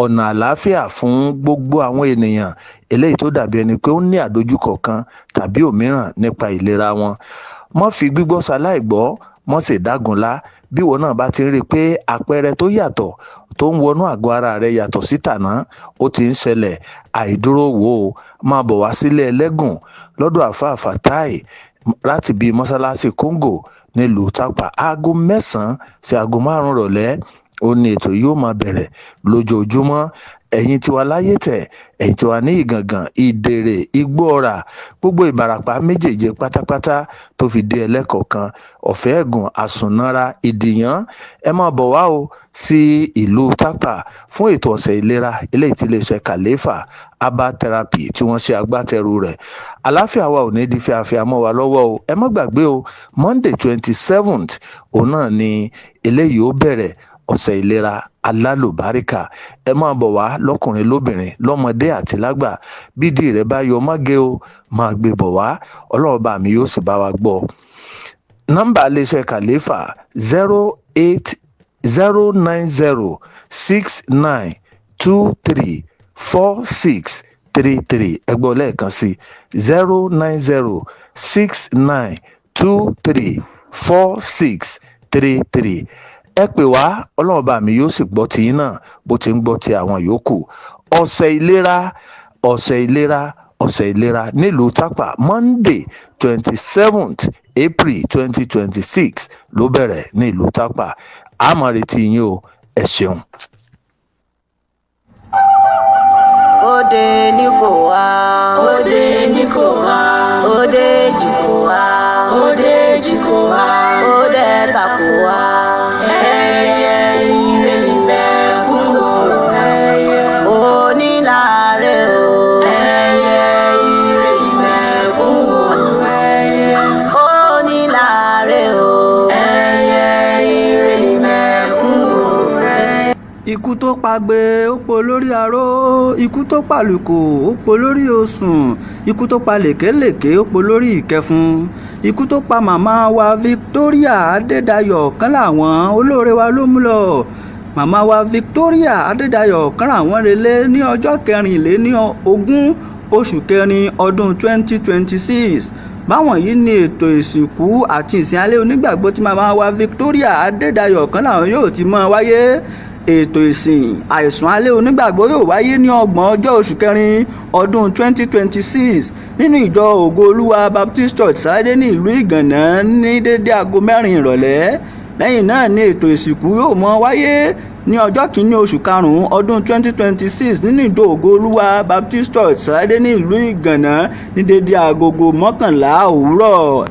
ọ̀nà àlàáfíà fún gbogbo àwọn ènìyàn eléyìí tó dàbí ẹni pé ó ní àdójúkọ kan tàbí òmíràn nípa ìlera wọn. Mọ́ fi gbígbọ́ ṣaláìgbọ́, mọ́ sì dágunlá. Bí ìwọ náà bá ti ń rí i pé àpẹẹrẹ tó yàtọ̀ tó ń wọnú àgọ́ ara rẹ yàtọ̀ sí tàná ó ti ń ṣẹlẹ̀, àìdúró wò ó, máa bọ̀ wá sílé Ẹlẹ́gùn lọ́dọ̀ Àáfàá Fatai láti bíi mọ́sálásí Kóńgò nílùú Tápà. Aago 9 sí aago 5 ìrọ̀lẹ́ ó ní ètò yóò máa bẹ̀rẹ̀ lójoojúmọ́. Ẹ̀yin tiwa láyé tẹ̀, ẹ̀yin tiwa ní Ìgàngàn, Ìdèrè, Igbó Ọ̀rà, gbogbo Ìbàràpá méjèèje pátápátá tó fi dé Ẹlẹ́kọ̀ọ̀kan, Ọ̀fẹ́ Ẹ̀gùn, Àsùnnára, Ìdìyàn, ẹ máa bọ̀ wá o sí ìlú Tápà fún ètò ọ̀sẹ̀ ìlera eléyìí tí iléeṣẹ́ Khalifa Herbal Therapy tí wọ́n ṣe agbátẹrù rẹ̀. Àláfíà wa ò ní di fíafíà mọ́ wa lọ́wọ́ o. Ẹ má gbàgbé o, Monday 27th, òun náà ni eléyìí ó bẹ̀rẹ̀, ọ̀sẹ̀ ìlera alálùbáríkà. Ẹ máa bọ̀ wá lọ́kùnrin, lóbìnrin, lọ́mọdé àti lágbà. Bídìí rẹ bá yọ máge o, máa gbé bọ̀ wá. Ọlọ́run bá mi yóò sì bá wa gbọ́. Nọ́mbà iléeṣẹ́ Khalifa: 080 902 34633. Ẹ gbọ́ lẹ́ẹ̀kan sí: 09069234633. Ẹ pè wá, Ọlọ́run bá mi yóò sì gbọ́ tiyín náà bó ti ń gbọ́ ti àwọn yòókù. Ọ̀sẹ̀ ìlera, ọ̀sẹ̀ ìlera, Ọ̀sẹ̀ ìlera nílùú Tápà, Monday 27th April 2026 ló bẹ̀rẹ̀ ní ìlú Tápà. A máa retí yín o. Ẹ ṣeun. Òde ní kò wá. Òde ní kò wá. Òde jì kò wá. Òde jì kò wá. Òde ta kò wá. Ẹyẹ ire ìmẹ̀kún o. Ẹyẹ. Onílàárẹ̀ o. Ẹyẹ ire ìmẹ̀kún o. Ẹyẹ. Onílàárẹ̀ o. Ẹyẹ ire ìmẹ̀kún o. Ẹyẹ. Ikú tó pagbe ó po lórí aró, ikú tó pàlùkò ó po lórí osùn, ikú tó pa lèkélèké ó po lórí ìkẹfun, ikú tó pa màmá wa Victoria Adédayọ̀ Ọ̀kánláwọ̀n, olóore wa ló mú lọ. Màmá wa Victoria Adédayọ̀ Ọ̀kánláwọ̀n relé ní ọjọ́ 24 oṣù kẹrin ọdún 2026. Báwọn yìí ní ètò ìsìnkú àti ìsìn alẹ́ onígbàgbọ́ tí màmá wa Victoria Adédayọ̀ Ọ̀kánláwọ̀n yóò ti máa wáyé. Ètò ìsìn àìsùn alẹ́ onígbàgbọ́ yóò wáyé ní 30 ọjọ́ oṣù kẹrin ọdún 2026 nínú ìjọ Ògo Olúwa Baptist Church, Sárédé ní ìlú Ìgànná ní dédé aago 4 ìrọ̀lẹ́. Lẹ́yìn náà ni ètò ìsìnkú yóò mọ́ wáyé ní ọjọ́ 1 oṣù karùn-ún ọdún 2026 nínú ìjọ Ògo Olúwa Baptist Church, Sárédé ní ìlú Ìgànná ní dédé agogo 11 òwúrọ̀.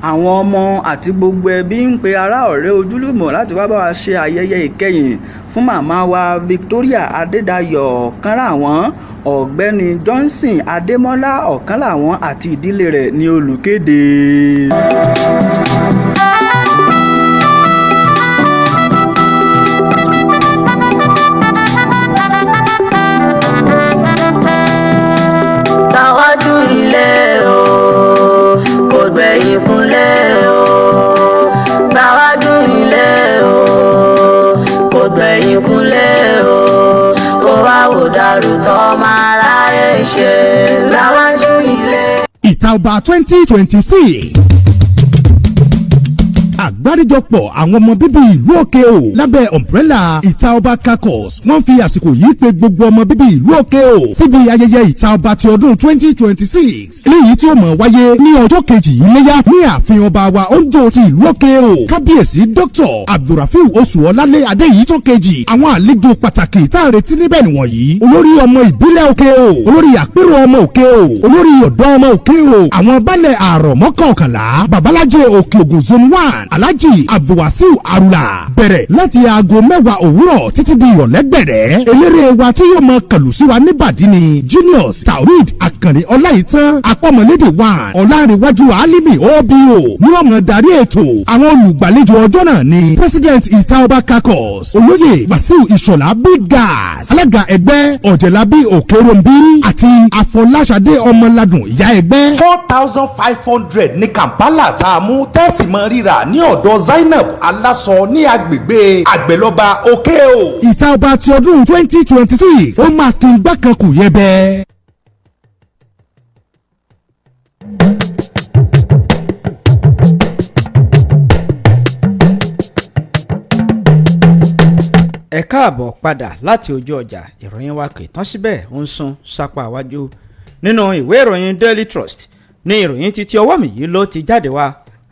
Àwọn ọmọ àti gbogbo ẹbí ń pe ará, ọ̀rẹ́, ojúlùmọ̀ láti wá bá wa ṣe ayẹyẹ ìkẹyìn fún màmá wa Victoria Adédayọ̀ Ọ̀kánláwọ̀n. Ọ̀gbẹ́ni Johnson Adémọ́lá Ọ̀kánláwọ̀n àti ìdílé rẹ̀ ní olùkéde. Tàwájú ilé o, kò gbẹ̀yìn kúnlé o. Tàwájú ilé o, kò gbẹ̀yìn kúnlé o. Kó wá wò dàrú tọ́ máa ráyè ṣe. Tàwájú ilé. Ìta Ọba 2026, àgbáríjọpọ̀ àwọn ọmọ bíbí ìlú Òkè O lábẹ́ umbrella Ìta Ọba Caucus, wọ́n fi àsìkò yìí pe gbogbo ọmọ bíbí ìlú Òkè O síbi ayẹyẹ Ìta Ọba ti ọdún 2026, eléyìí tí ó mọ̀ wáyé ní ọjọ́ kejì iléyá ní ààfin ọba wa Oúnjẹ ti ìlú Òkè O, Kábíyèsí Dr. Abdulrafiu Oṣùọ̀lálẹ̀ Adéyìí tó kejì. Àwọn àlejò pàtàkì tá a retí níbẹ̀ nìwọ̀nyí: olórí ọmọ ìbílẹ̀ Òkè O, olórí àpérò ọmọ Òkè O, olórí ọ̀dọ́ ọmọ Òkè O, àwọn baálẹ̀ àrọ̀ mọ́kànlá, babalájẹ Òkè Ògùn Zone 1, Alhaji Abdulwasiu Arula. Bẹ̀rẹ̀ láti aago 10 òwúrọ̀ títí di ìrọ̀lẹ́ gbẹ̀rẹ̀. Eléré wa tí yóò mọ kàlù sí wa níbàdí ni Genius Taoreed Akànní Ọláìtàn Akọ́mọlédè one, Ọ̀làǹrẹ̀wájú Alimi obo ní wọ́n mọ̀ darí ètò. Àwọn olùgbàlejò ọjọ́ náà ni President Ìta Ọba Caucus, Olóyè Wàsíù Ìṣọ̀lá Big Gas, alága ẹgbẹ́ Ọ̀jẹ̀lábí Òkèròmbí àti Àfọláṣadé Ọmọládùn, ìyá ẹgbẹ́. 4,500 ní Kampala tá a mú tẹ́sí mọ́ rírà ní ọ̀dọ̀ Zainab Aláṣọ ní agbègbè Àgbẹ̀lọba Òkè O. Ìta Ọba ti ọdún 2026, ó máa kí n gbàkan kù yẹ bẹ́ẹ̀. Ẹ káàbọ̀ padà láti ojú ọjà. Ìròyìn wa kì í tán síbẹ̀, ó ń sún sápá iwájú. Nínú ìwé ìròyìn Daily Trust ní ìròyìn títí ọwọ́ mi yìí ló ti jáde wá.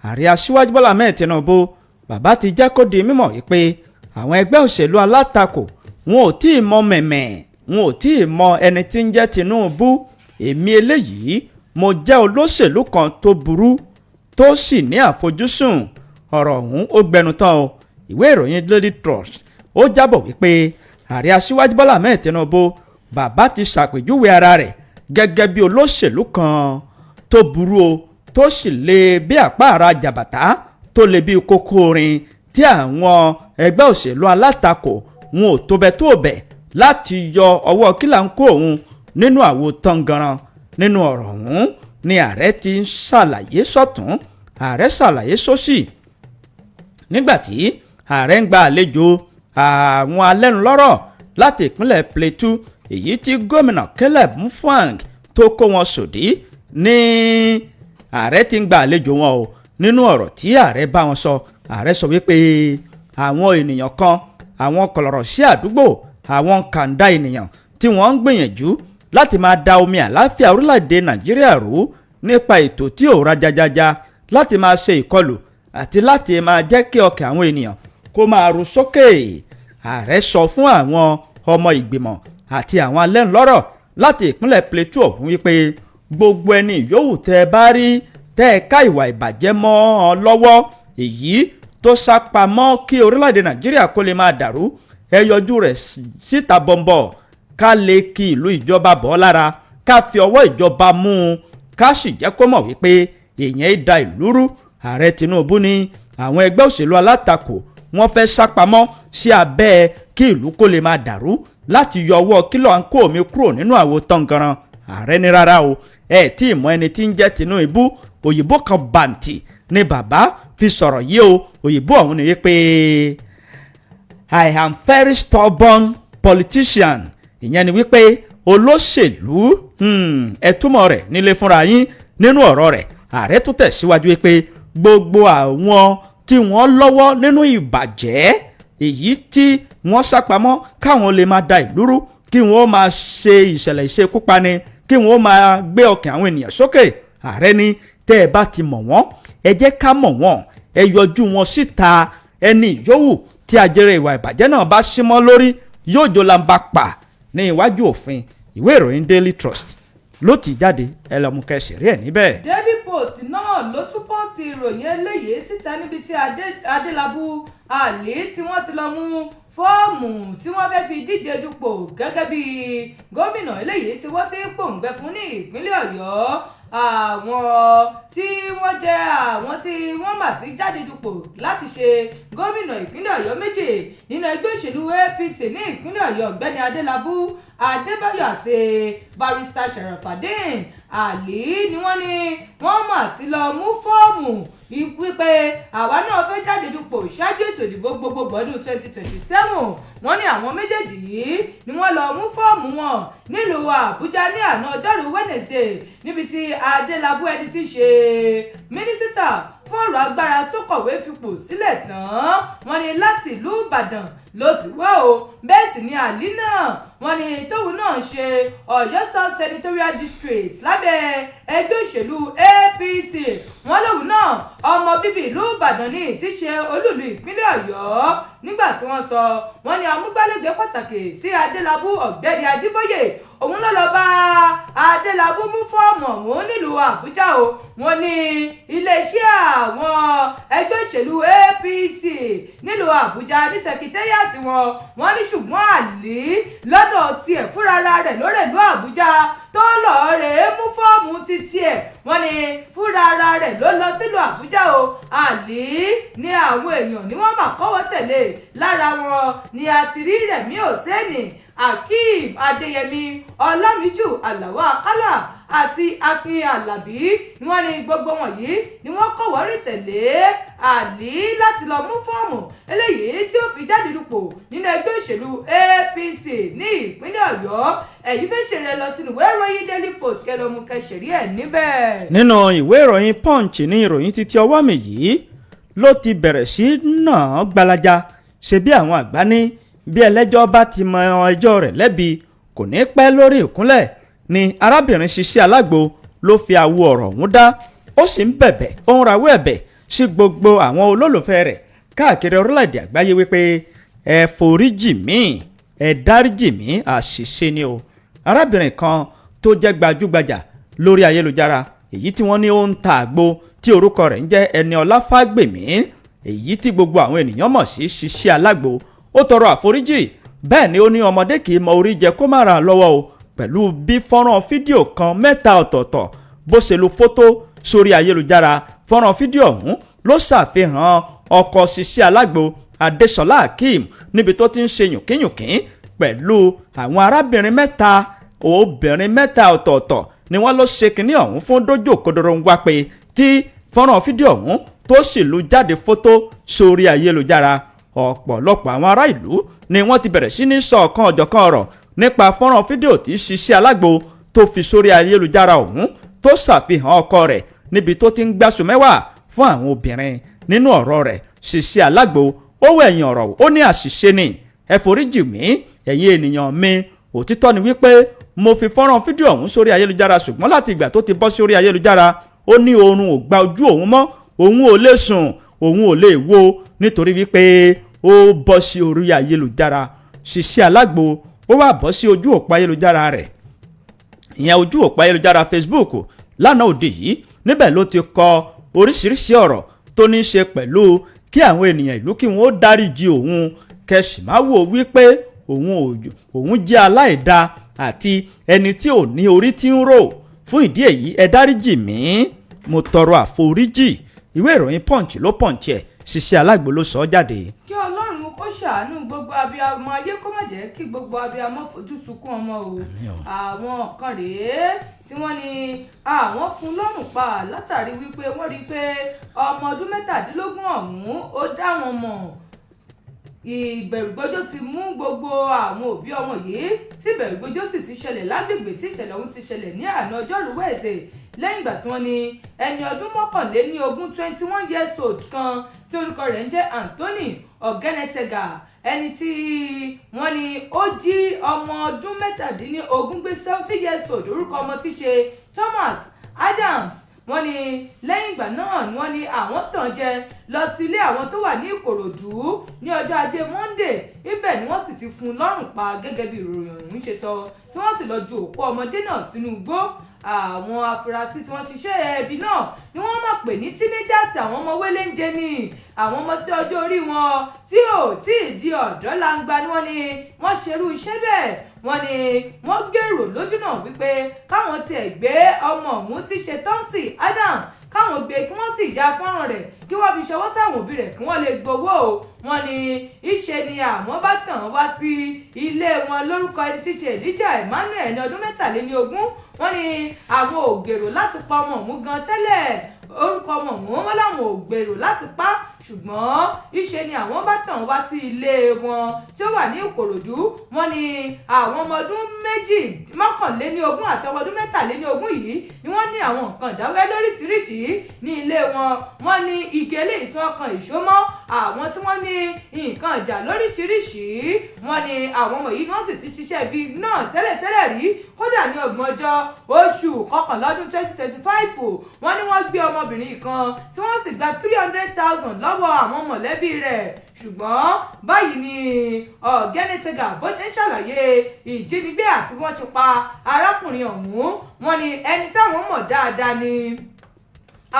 Ààrẹ Aṣíwájú Bọ́lá Ahmed Tinubu, bàbá ti jẹ́ kó di mímọ̀ wípé àwọn ẹgbẹ́ òṣèlú alátakò, wọn ò tí ì mọ mẹ̀mẹ̀, wọn ò tí ì mọ ẹni tí ń jẹ́ Tinubu. Èmi eléyìí, mo jẹ́ olóṣèlú kan tó burú tó sì ní àfojúsùn. Ọ̀rọ̀ ọ̀hún ó gbẹnu tán o. Ìwé ìròyìn Daily Trust ó jábọ̀ wípé ààrẹ Aṣíwájú Bọ́lá Ahmed Tinubu, bàbá ti ṣàpèjúwe ara rẹ̀ gẹ́gẹ́ bí olóṣèlú kan tó burú o, tó sì lè bí àpáàrà jàbàtà, tó lè bí kókó orin, tí àwọn ẹgbẹ́ òṣèlú alátakò wọn ò tó bẹ tó bẹ̀ láti yọ ọwọ́ kílà ń kó òun nínú àwo tangaran. Nínú ọ̀rọ̀ ọ̀hún ni ààrẹ ti ń ṣàlàyé sọ́tún, ààrẹ ṣàlàyé sósì, nígbàtí ààrẹ ń gba àlejò àwọn alẹ́nulọ́rọ̀ láti ìpínlẹ̀ Plateau, èyí tí gómìnà Caleb Mutfwang tó kó wọn sòdí ní ààrẹ ti ń gba àlejò wọn o. Nínú ọ̀rọ̀ tí ààrẹ bá wọn sọ, ààrẹ sọ wípé àwọn ènìyàn kan, àwọn kọlọ̀rọ̀ sí àdúgbò, àwọn kàńdá ènìyàn tí wọ́n ń gbìyànjú Láti máa da omi àláfíà orílẹ̀-èdè Nàìjíríà rú nípa ètò tí ò rajajaja, láti máa ṣe ìkọlù àti láti máa jẹ́ kí ọkàn àwọn ènìyàn kó máa ru sókè. Ààrẹ sọ fún àwọn ọmọ ìgbìmọ̀ àti àwọn alẹ́nulọ́rọ̀ láti ìpínlẹ̀ Plateau ọ̀hún wípé gbogbo ẹni yòówù tẹ́ ẹ bá rí tẹ́ ẹ ká ìwà ìbàjẹ́ mọ́ ọ lọ́wọ́, èyí tó sá pamọ́ kí orílẹ̀-èdè Nàìjíríà kó lè máa dàrú, ẹ yọjú rẹ̀ síta bọ̀m̀bọ̀, ká lè kí ìlú ìjọba bọ̀ lára, ká fi ọwọ́ ìjọba mú un, ká sì jẹ́ kó mọ̀ wípé èèyàn da ìlú rú. Ààrẹ Tinubu ní àwọn ẹgbẹ́ òṣèlú alátakò, wọ́n fẹ́ sápamọ́ sí abẹ́ kí ìlú kó lè máa dàrú láti yọ ọwọ́ kílọ̀ à ń kó omi kúrò nínú àwo tọ́nganran. Ààrẹ ní rárá o, ẹ tí ì mọ ẹni tí ń jẹ́ Tinubu. Òyìnbó kan bàǹtì ni bàbá fi sọ̀rọ̀ yìí o. Òyìnbó ọ̀hún ni wípé, "I am very stubborn politician." Ìyẹn ni wípé olóṣèlú, ẹ túmọ̀ rẹ̀ nílé fúnra yín. Nínú ọ̀rọ̀ rẹ̀, ààrẹ tún tẹ̀síwájú wípé gbogbo àwọn tí wọ́n lọ́wọ́ nínú ìbàjẹ́, èyí tí wọ́n sápamọ́ káwọn lè máa da ìlú rú, kí wọ́n máa ṣe ìṣẹ̀lẹ̀ ìṣekúpani, kí wọ́n máa gbé ọkàn àwọn ènìyàn sókè, ààrẹ ní tẹ́ ẹ bá ti mọ̀ wọ́n, ẹ jẹ́ ká mọ̀ wọ́n, ẹ yọjú wọn síta. Ẹni yòówù tí ajẹrẹ ìwà ìbàjẹ́ náà bá símọ́ lórí yóò jó lamba pa ní iwájú òfin. Ìwé ìròyìn Daily Trust ló ti jáde, ẹ lọ́ọ́ mú kẹsì rí ẹ̀ níbẹ̀. Daily Post náà ló tún post ìròyìn eléyìí síta níbi tí Adélábù Àlí tí wọ́n ti lọ mú fọ́ọ̀mù tí wọ́n fẹ́ fi díje dupò gẹ́gẹ́ bí gómìnà eléyìí tí wọ́n ti ń pòǹgbẹ fún ní ìpínlẹ̀ Ọ̀yọ́. Àwọn tí wọ́n jẹ́ àwọn tí wọ́n mà ti jáde dupò láti ṣe gómìnà ìpínlẹ̀ Ọ̀yọ́ méjì nínú ẹgbẹ́ òṣèlú APC ní ìpínlẹ̀ Ọ̀yọ́, Ọ̀gbẹ́ni Adélábù Adébáyọ̀ àti Barrister Sharafadeen Ali, ni wọ́n ní wọ́n mà ti lọ mú fọ́ọ̀mù wípé àwa náà fẹ́ jáde dupò ṣáájú ètò ìdìbò gbogbogbò ọdún 2027. Wọ́n ní àwọn méjèèjì yìí ni wọ́n lọ mú fọ́ọ̀mù wọn nílùú Àbújá ní àná ọjọ́rùú Wednesday, níbi tí Adélábù, ẹni tí í ṣe mínísítà fún ọ̀rọ̀ agbára tó kọ̀wé fipò sílẹ̀ tán, wọ́n ní láti ìlú Ìbàdàn ló ti wá o. Bẹ́ẹ̀ sì ni Àlí náà, wọ́n ní tóun náà ṣe Ọ̀yọ́ South Senatorial District lábẹ́ ẹgbẹ́ òṣèlú APC, wọ́n lòun náà ọmọ bíbí ìlú Ìbàdàn ní tí ṣe olúùlú ìpínlẹ̀ Ọ̀yọ́. Nígbà tí wọ́n sọ, wọ́n ní amúgbálẹ́gbẹ̀ẹ́ pàtàkì sí Adélábù, Ọ̀gbẹ́ni Ajíbóyè, òun ló lọ bá Adélábù mú fọ́ọ̀mù ọ̀hún nílùú Àbújá o. Wọ́n ní iléeṣẹ́ àwọn ẹgbẹ́ òṣèlú APC nílùú Àbújá ní secretariat wọn. Wọ́n ní ṣùgbọ́n Àlí lọ́dọ̀ tiẹ̀ fúnra rẹ̀ lórèlú Àbújá tó lọ́ọ́ rèé mú fọ́ọ̀mù títí ẹ̀. Wọ́n ní fúnra rẹ̀ ló lọ sílùú Àbújá o. Àlí ní àwọn èèyàn ni wọ́n mà kọ́wọ́ tẹ̀lé. Lára wọn ni a ti rí Rẹ̀mí Òsẹ́ni, Akeem Adéyẹmí, Ọlámíjù Àlàó Àkàlà àti Akin Alábí ni. Wọ́n ní gbogbo wọ̀nyí ni wọ́n kọ́wọ́ rìn tẹ̀lé Àlí láti lọ mú fọ́ọ̀mù eléyìí tí ó fi jáde dupò nínú ẹgbẹ́ òṣèlú APC ní ìpínlẹ̀ Ọ̀yọ́. Ẹ̀yin fẹ́ ṣeré lọ sínú ìwé ìròyìn Daily Post, kẹlọ́mù kẹsẹ̀rí ẹ̀ níbẹ̀. Nínú ìwé ìròyìn Punch ní ìròyìn títí ọwọ́ mi yìí ló ti bẹ̀rẹ̀ sí náà gbalaja. Ṣe bí àwọn àgbá ní bí ẹlẹ́jọ́ bá ti mọ ẹjọ́ rẹ̀ lẹ́bi, kò ní pẹ́ lórí ìkúnlẹ̀, ni arábìnrin Sisi Alágbo ló fi àwo ọ̀rọ̀ ọ̀hún dá. Ó sì ń bẹ̀bẹ̀, ó ń rawọ́ ẹ̀bẹ̀ sí gbogbo àwọn olólùfẹ́ rẹ̀ káàkiri orílẹ̀-èdè àgbáyé wípé ẹ foríjì mí, ẹ dáríjì mí, àṣìṣe ni o. Arábìnrin kan tó jẹ́ gbajúgbajà lórí ayélujára, èyí tí wọ́n ní ó ń ta àgbo, tí orúkọ rẹ̀ ń jẹ́ Ẹniọlá Fágbèmí, èyí tí gbogbo àwọn ènìyàn mọ̀ sí Sisi Alágbo, ó tọrọ àforíjì. Bẹ́ẹ̀ ni ó ní ọmọdé kì í mọ orí jẹ kó má ra lọ́wọ́ o, pẹ̀lú bí fọ́nrán fídíò kan mẹ́ta ọ̀tọ̀ọ̀tọ̀ bó ṣe lu fótó sórí ayélujára. Fọ́nrán fídíò ọ̀hún ló ṣàfihàn ọkọ Sisi Alágbo, Adéṣọlá Akeem, níbi tó ti ń ṣe yùnkínyùnkín pẹ̀lú àwọn arábìnrin mẹ́ta, obìnrin mẹ́ta ọ̀tọ̀ọ̀tọ̀ ni wọ́n ló ṣe kínní ọ̀hún fún dójú òkodoro ń wá pé tí fọ́nrán fídíò ọ̀hún tó sì lu jáde fótó sórí ayélujára. Ọ̀pọ̀lọpọ̀ àwọn ará ìlú ni wọ́n ti bẹ̀rẹ̀ sí ní sọ ọ̀kan ọ̀jọ̀kan ọ̀rọ̀ nípa fọ́nrán fídíò tí Sisi Alágbo tó fi sórí ayélujára ọ̀hún, tó ṣàfihàn ọkọ rẹ̀ níbi tó ti ń gbàsù mẹ́wàá fún àwọn obìnrin. Nínú ọ̀rọ̀ rẹ̀, Sisi Alágbo ó wọ ẹ̀yìn ọ̀rọ̀, ó ní àṣìṣe ni, ẹ foríjì mí, ẹ̀yin ènìyàn mi. Òtítọ́ ni wípé Mo fi fọ́nrán fídíò ọ̀hún sórí ayélujára, ṣùgbọ́n láti ìgbà tó ti bọ́ sórí ayélujára, ó ní oorun ò gba ojú òun mọ́, òun ò lè sùn, òun ò lè wo, nítorí wípé ó bọ́ sí orí ayélujára. Sisi Alágbo ó wà bọ́ sí ojú òpó ayélujára rẹ̀, ìyẹn ojú òpó ayélujára Facebook lánàá òde yìí. Níbẹ̀ ló ti kọ oríṣiríṣi ọ̀rọ̀ tó ní í ṣe pẹ̀lú kí àwọn ènìyàn ìlú kí wọ́n ó dáríjì òun, kẹsì má wò wípé òun jẹ́ aláìda àti ẹni tí ò ní orí tí ń rò. Fún ìdí èyí, ẹ dáríjì mí, mo tọrọ àforíjì. Ìwé ìròyìn Punch ló punch ẹ̀. Sisi Alágbo ló sọ ọ́ jáde. Kí Ọlọ́run kó ṣàánú gbogbo abiyamọ ayé, kó má jẹ́ kí gbogbo abiyamọ fojú sunkún ọmọ o. Àwọn kan rèé tí wọ́n ní àwọn fún lọ́rùn pa látàrí wípé wọ́n rí i pé ọmọ ọdún 17 ọ̀hún ó dá wọn mọ̀. Ìbẹ̀rùgbọ́jọ́ ti mú gbogbo àwọn òbí ọmọ yìí, tí ìbẹ̀rùgbọ́jọ́ sì ti ṣẹlẹ̀ lágbègbè tí ìṣẹ̀lẹ̀ ọ̀hún ti ṣẹlẹ̀ ní àná ọjọ́rú Wẹ̀ẹ̀sẹ̀, lẹ́yìn ìgbà tí wọ́n ní ẹni ọdún 21, 21 years old kan tí orúkọ rẹ̀ ń jẹ́ Anthony Ọ̀gẹ́nẹ́tẹ̀gà, ẹni tí wọ́n ní ó jí ọmọ ọdún 17 gbé, 17 years old, orúkọ ọmọ tí ṣe Thomas Adams. Wọ́n ní lẹ́yìn ìgbà náà ni wọ́n ní àwọn tàn jẹ lọ sí ilé àwọn tó wà ní Ìkòròdú ní ọjọ́ ajé Monday. Ibẹ̀ ni wọ́n sì ti fún un lọ́rùn pa, gẹ́gẹ́ bí ìròyìn ọ̀hún ṣe sọ, tí wọ́n sì lọ ju òkú ọmọdé náà sínú igbó. Àwọn afurasí tí wọ́n ṣiṣẹ́ ẹbí náà ni wọ́n mọ̀ pé ní teenagers, àwọn ọmọ wéléńjẹ ni, àwọn ọmọ tí ọjọ́ orí wọn tí ò tí ì di ọ̀dọ́ langba ni. Wọ́n ní wọ́n ṣerú iṣẹ́ bẹ́ẹ̀. Wọ́n ní wọ́n gbèrò lójú náà wípé káwọn tiẹ̀ gbé ọmọ ọ̀hún tí ṣe Thompson Adam, káwọn gbé, kí wọ́n sì ya fọ́nrán rẹ̀, kí wọ́n fi ṣọwọ́ sáwọn òbí rẹ̀, kí wọ́n lè gbowó o. Wọ́n ní ìṣe ni àwọn bá tàn wá sí ilé wọn lórúkọ ẹni tí ṣe Elijah Emmanuel ní ọdún 23. Wọ́n ní àwọn ò gbèrò láti pa ọmọ ọ̀hún gan tẹ́lẹ̀. Orúkọ ọmọ ọ̀hún, wọn làwọn ò gbèrò láti pa, ṣùgbọ́n ìṣe ni àwọn bá tàn wá sí ilé wọn tí ó wà ní Ìkòròdú. Wọ́n ní àwọn ọmọ ọdún méjì 21 àti ọmọ ọdún 23 yìí ni wọ́n ní àwọn nǹkan ìdáwẹ́ lóríṣiríṣi ní ilé wọn. Wọ́n ní igi eléyìí tí wọ́n kan ìṣó mọ́, àwọn tí wọ́n ní nǹkan ìjà lóríṣiríṣi. Wọ́n ní àwọn ọmọ yìí ni wọ́n sì ti ṣiṣẹ́ ibi náà tẹ́lẹ̀tẹ́lẹ̀ rí. Kódà, ní ọgbọ̀njọ́ oṣù kọkànlá ọdún 2025, wọ́n ní wọ́n gbé ọmọbìnrin kan tí wọ́n sì gba 300,000 lọ́wọ́ àwọn mọ̀lẹ́bí rẹ̀. Ṣùgbọ́n báyìí ni Ọ̀gẹ́nìtẹ̀gà bó ṣe ń ṣàlàyé ìjínigbé àti wọ́n ṣe pa arákùnrin ọ̀hún. Wọ́n ní ẹni táwọn mọ̀ dáadáa ni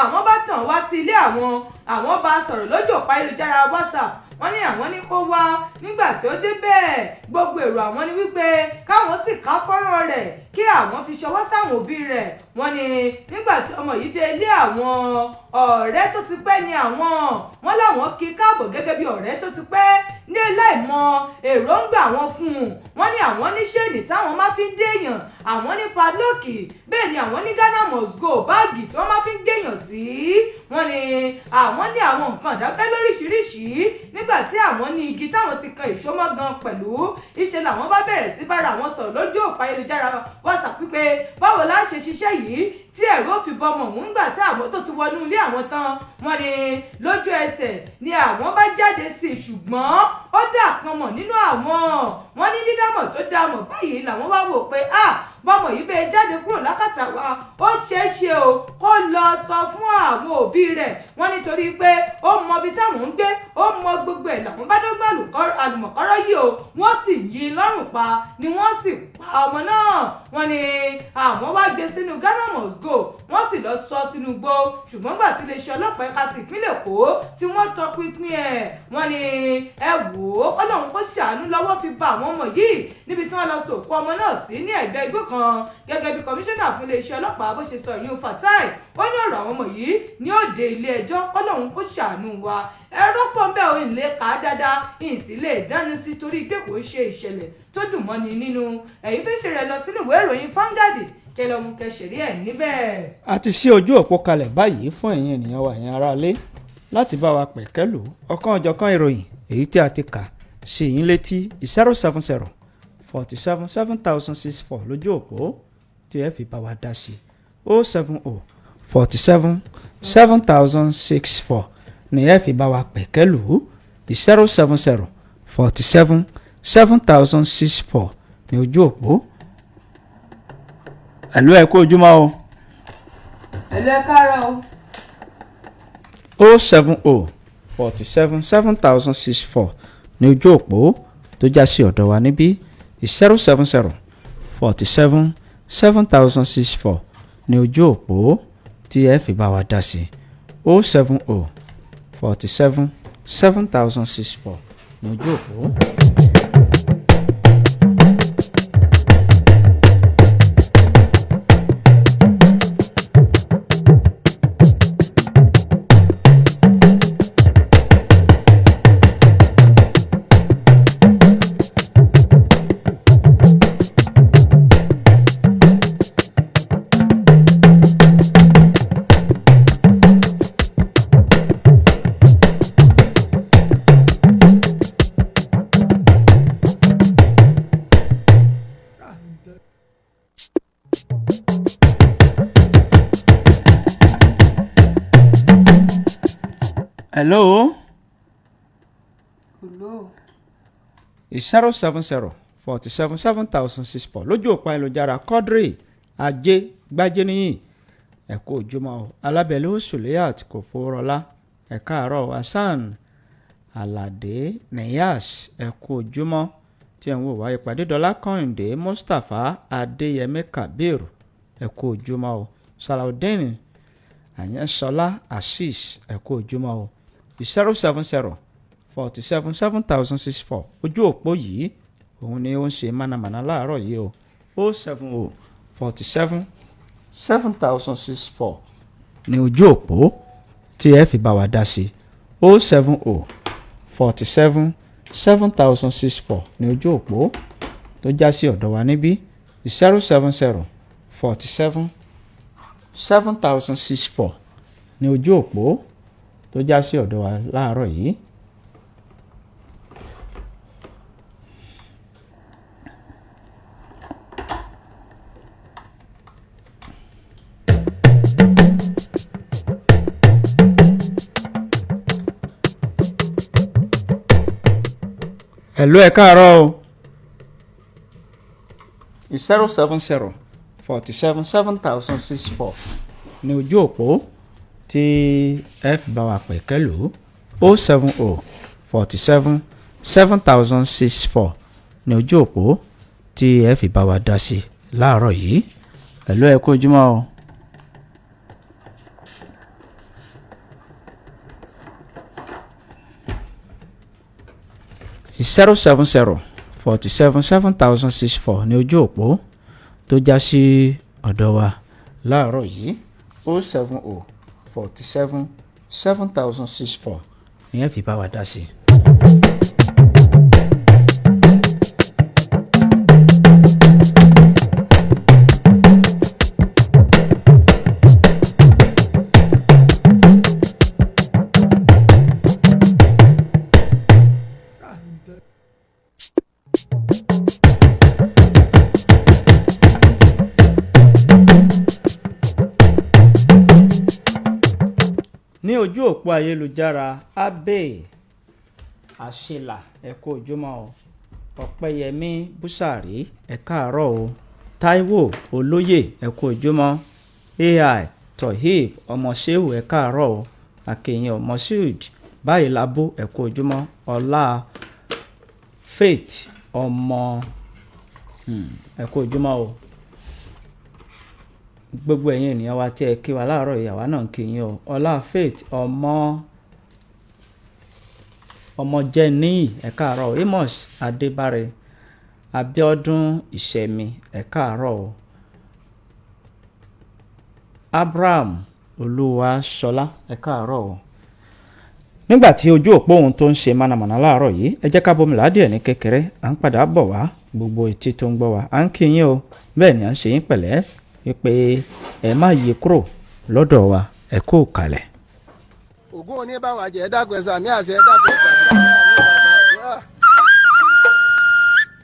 àwọn bá tàn wá sí ilé àwọn. Àwọn bá sọ̀rọ̀ lójú òpó ayélujára WhatsApp. Wọ́n ní àwọn ní kó wá. Nígbà tí ó dé bẹ́ẹ̀, gbogbo èrò àwọn ni wípé káwọn sì ká fọ́nrán rẹ̀, kí àwọn fi ṣọwọ́ sáwọn òbí rẹ̀. Wọ́n ní nígbà tí ọmọ yìí dé ilé àwọn, ọ̀rẹ́ tó ti pẹ́ ni àwọn. Wọ́n láwọn kí káàbọ̀ gẹ́gẹ́ bí ọ̀rẹ́ tó ti pẹ́ ní láìmọ̀ èròǹgbà wọn fún un. Wọ́n ní àwọn ní chain táwọn máa fi ń déèyàn, àwọn ní padlock, bẹ́ẹ̀ ni àwọn ní Ghana must go báàgì tí wọ́n máa fi ń gbèyàn sí. Wọ́n ní àwọn ní àwọn nǹkan ìdákẹ́ lóríṣiríṣi. Nígbà tí àwọn ní igi táwọn ti kan ìṣó mọ́ gan pẹ̀lú, ìṣe làwọn bá bẹ̀rẹ̀ sí bára àwọn sọ̀rọ̀ lójú òpó ayélujára WhatsApp pípé báwo la ṣe ṣiṣẹ́ yìí tí ẹ̀rù ó fi bọmọ òun nígbà tí àwọn tó ti wọnú ilé àwọn tán. Wọ́n ní lójú ẹsẹ̀ ni àwọn bá jáde sí i, ṣùgbọ́n ó dà kan mọ̀ nínú àwọn. Wọ́n ní dídámọ̀ tó dá mọ̀ báyìí làwọn wá wò pé, ah, bọ́mọ yìí bẹ́ẹ̀ jáde kúrò lákàtà wa, ó ṣeé ṣe o kó lọ sọ fún àwọn òbí rẹ̀. Wọ́n nítorí pé ó mọ ibi táwọn ń gbé, ó mọ gbogbo ẹ̀. Làwọn bá dọ́gbọ́n àlùmọ̀kọ́rọ́ yìí o, wọ́n sì yí lọ́rùn pa ni wọ́n sì pa ọmọ náà. Wọ́n ní àwọn wá gbé sínú Ghana must go, wọ́n sì lọ sọ sínú igbó. Ṣùgbọ́n gbà tí iléeṣẹ́ ọlọ́pàá ẹ̀ka ti ìpínlẹ̀ Èkó tí wọ́n tọpinpin ẹ̀, wọ́n ní ẹ wò ó, kọ́lọ́hún kó ṣàánú, lọ́wọ́ fi bá àwọn ọmọ yìí níbi tí wọ́n lọ sòkú ọmọ náà sí ní ẹ̀gbẹ́ igbó kan. Gẹ́gẹ́ bí kọmíṣánná fún iléeṣẹ́ ọlọ́pàá bó ṣe sọ, ìyún Fatai, ó ní ọ̀rọ̀ àwọn ọmọ yìí ní ó dé ilé ẹjọ́. Kọ́lọ́hún kó ṣàánú wa. Ẹ̀rọ pọ̀ ń bẹ́ ò lè kà á dáadáa, ìsì lè dánu sí torí pé kò ń ṣe ìṣẹ̀lẹ̀ tó dùn mọ́ni nínú. Ẹ̀yin fẹ́ rẹ̀ lọ sínú ìwé ìròyìn Vanguard, kẹlọ́mù kẹsẹ̀rí ẹ̀ níbẹ̀. A ti ṣí ojú òpó kalẹ̀ báyìí fún ẹ̀yin ènìyàn wa, ẹ̀yin aráalé, láti bá wa pẹ̀kẹ́lù ọ̀kan ọ̀jọ̀kan ìròyìn èyí tí a ti kà sí yín létí. 070 47 7064 lójú òpó tí ẹ fi bá wa dá sí. 070 47 7064 ní ẹ fi bá wa pẹ̀kẹ́lù. 070 47 7064 ní ojú òpó. Ẹ̀lú, ẹ kú ojúmọ́ o. Ẹ̀lú, ẹ káàárọ̀ o. 070 47 7064 ní ojú òpó tó já sí ọ̀dọ̀ wa níbí. 070 47 7064 ní ojú òpó tí ẹ fi bá wa dá sí. 070 47 7064 ní ojú òpó. Hello. Hello. 070 47 7064 lójú òpó ayélujára. Quadri Ajé Gbájéníyìn, ẹ kú ojúmọ́ o. Alábẹ̀lẹ̀ Suliat kò fowórọlá, ẹ káàárọ̀. Hasan Alade Niyas, ẹ kú ojúmọ́ tí ẹ̀ ń wò wá. Ìpàdé dọ́là Kọ́hìndé Mustapha Adéyẹmí Kabir, ẹ kú ojúmọ́ o. Salaudeen Àyànṣọlá Assis, ẹ kú ojúmọ́ o. 070 47 7064 ojú òpó yìí òun ni ó ń ṣe mánamàná láàárọ̀ yìí o. 070 47 7064 ní ojú òpó tí ẹ fi bá wa dá sí. 070 47 7064 ní ojú òpó tó já sí ọ̀dọ̀ wa níbí. 070 47 7064 ní ojú òpó tó já sí ọ̀dọ̀ wa láàárọ̀ yìí. Hello, ẹ káàárọ̀ o. 070 47 7064 ní ojú òpó tí ẹ fi bá wa pè kẹ́lò. 070 47 7064 ní ojú òpó tí ẹ fi bá wa dá sí láàárọ̀ yìí. Hello, ẹ kú ojúmọ́ o. 070 47 7064 ní ojú òpó tó já sí ọ̀dọ̀ wa láàárọ̀ yìí. 070 47 7064 ní ẹ fi bá wa dá sí i. Ní ojú òpó ayélujára, Abbey Àṣelà, ẹ kú ojúmọ́ o. Ọ̀pẹ́yẹmí Búsàrí, ẹ káàárọ̀ o. Táíwò Olóyè, ẹ kú ojúmọ́. Ai Tohib Ọmọṣẹ́wù, ẹ káàárọ̀ o. Akínyìn Moshood báyìí labó, ẹ kú ojúmọ́. Ọlá Faith ọmọ, ẹ kú ojúmọ́ o. Gbogbo ẹ̀yin ènìyàn wa tí ẹ kí wa láàárọ̀ yìí, àwa náà ń kí yín o. Ọlá Faith ọmọ ọmọjẹníyì, ẹ káàárọ̀. Amos Adébáre Abíọ́dún Ìṣẹ̀mí, ẹ káàárọ̀ o. Abraham Olúwaṣọlá, ẹ káàárọ̀ o. Nígbà tí ojú òpó ohun tó ń ṣe mánamọ̀nà láàárọ̀ yìí, ẹ jẹ́ ká bomi ládìẹ̀ ní kékeré, à ń padà bọ̀ wá. Gbogbo etí tó ń gbọ́ wa, à ń kí yín o, bẹ́ẹ̀ ni à ń ṣe yín pẹ̀lẹ́ wípé ẹ má yí kúrò lọ́dọ̀ wa. Ẹ kú kalẹ̀. Ògún oníbàwàjẹ́, dákun ẹ̀sà mi àṣẹ, dákun ẹ̀sà mi àṣẹ.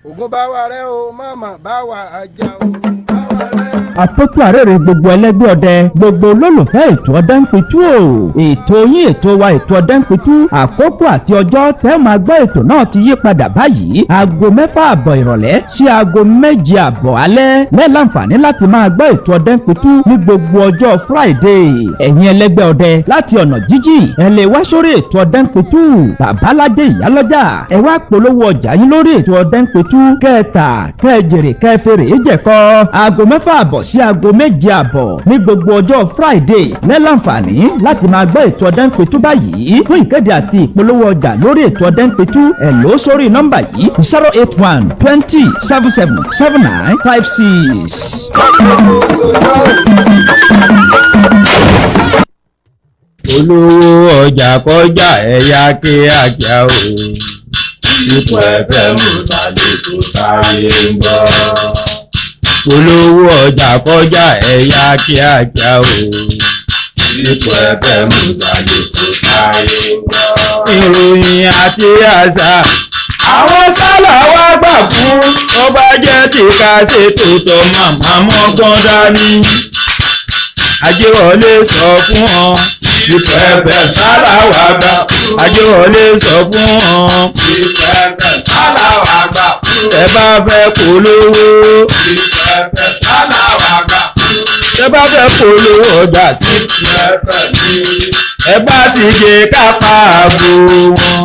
Ògún bá wa rẹ o, mọ̀mọ́ bá wa ajá o, bá wa rẹ. Àtótó àrèrè gbogbo ẹlẹ́gbẹ́ ọdẹ, gbogbo olólùfẹ́ ètò Ọdẹ ń Pitú o. Ètò yín, ètò wa, ètò Ọdẹ ń Pitú, àkókò àti ọjọ́ tẹ́ máa gbọ́ ètò náà ti yí padà báyìí. Aago 6:30 ìrọ̀lẹ́ sí aago 7:30 alẹ́ lẹ́ẹ̀láǹfààní láti máa gbọ́ ètò Ọdẹ ń Pitú ní gbogbo ọjọ́ Friday. Ẹ̀yin ẹlẹ́gbẹ́ ọdẹ láti ọ̀nà jíjìn, ẹ lè wá sórí ètò Ọdẹ ń Pitú. Babalájé, ìyálọ́jà, ẹ wá polówó ọjà yín lórí ètò Ọdẹ ń Pitú, kẹta kẹjèrè kẹfẹrè ìjẹkọ. Aago 6:30 sí aago 7:30 ní gbogbo ọjọ́ Friday lẹ́láǹfààní láti máa gbọ́ ètò Ọdẹ ń Pitú báyìí. Fún ìkéde àti ìpolówó ọjà lórí ètò Ọdẹ ń Pitú, ẹ lò ó sórí nọ́mbà yìí: 08120777956. Olówó ọjà kọjá ẹ̀yà kíákíá o, ipò ẹ̀fẹ́ mú sàlẹ̀kù táyé ń gbọ́. Olówó ọjà kọjá ẹ̀yà kíákíá o, ipò ẹ̀fẹ́ mú sàlẹ̀kù táyé ń gbọ́. Ìròyìn àti àṣà àwọn sálà wá gbà fún tó bá jẹ́ tí ká ṣètò tó màmá mọ́gbọ́n dání. Ajéwọlé sọ fún ọ, ipò ẹ̀fẹ̀ sálà wà gbà. Ajéwọlé sọ fún ọ, ipò ẹ̀fẹ̀ sálà wà gbà. Tẹ bá fẹ́ polówó, ipò ẹ̀fẹ̀ sálà wà gbà. Tẹ bá fẹ́ polówó ọjà sí ipò ẹ̀fẹ̀ ní. Ẹ bá sì jẹ kápá àgbo wọn.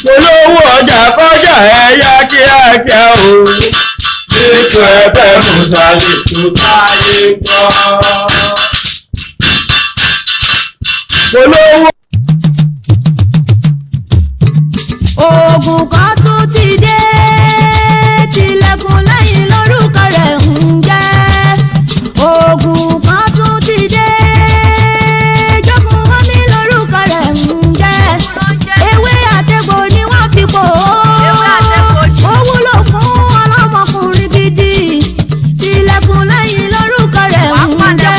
Polówó ọjà kọjá ẹ̀yà kíákíá o, ètò ẹ̀fẹ̀ mùsàlẹ̀ tó táyé gbọ́. Polówó. Oògùn kan tún ti dé, tilẹ̀kùn lẹ́yìn lórúkọ rẹ̀ ń jẹ́. Oògùn kan tún ti dé, jókòó wọ́n ní lórúkọ rẹ̀ ń jẹ́. Ewé àtegbò ni wọ́n fi pò ó. Ó wúlò fún ọlọ́mọkùnrin gidi. Tilẹ̀kùn lẹ́yìn lórúkọ rẹ̀ ń jẹ́.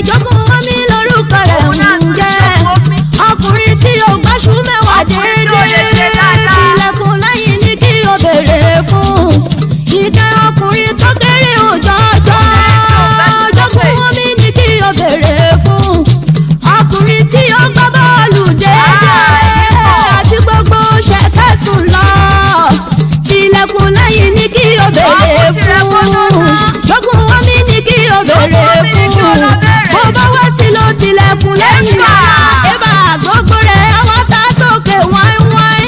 Jókòó wọ́n ní lórúkọ rẹ̀ ń jẹ́. Ọkùnrin tí yóò gbáṣú mẹ́wàá déédéé, tilẹ̀kùn lẹ́yìn ní kí o béèrè fún. Ìkẹ́ ọkùnrin tó kéré òjọ́jọ́, jókòó wọ́n mi ní kí o béèrè fún. Ọkùnrin tí ó gbá bọ́ọ̀lù déédéé àti gbogbo ṣẹ̀kẹ́sùn lọ, tilẹ̀kùn lẹ́yìn ní kí o béèrè fún. Jókòó wọ́n mi ní kí o béèrè fún. Bó bá wá tí ló tilẹ̀kùn lẹ́yìn ẹ̀bà, gbogbo rẹ̀ àwọn tá sókè wáíwáí,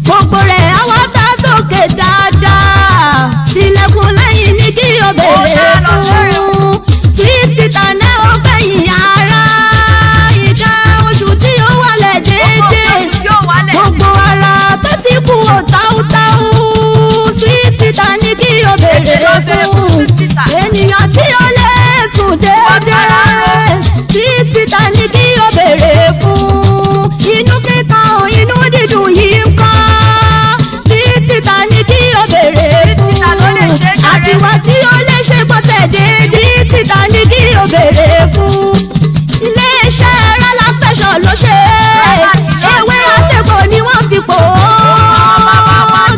gbogbo rẹ̀ àwọn tá sókè dáadáa. Tilẹ̀kùn lẹ́yìn ní kí o béèrè fún. Sweet peter náà ó gbẹ̀yìn ara ìka oṣù tí ó wálẹ̀ déédéé, gbogbo ara tó ti kú ò táútáú, sweet peter ní kí o béèrè fún. Ènìyàn tí ó lè sùn déédéé, sweet peter ní kí o béèrè fún. Inú kíkan, inú dídùn yìí ń kọ́, sweet peter ní kí o béèrè fún. Àtiwá tí ó lè ṣe gbọ́sẹ̀ déédéé, peter ní kí o béèrè fún. Iléeṣẹ́ rálá-fẹ̀sọ̀ ló ṣe é, ewé àtẹ̀kọ́ ni wọ́n fi pò ó.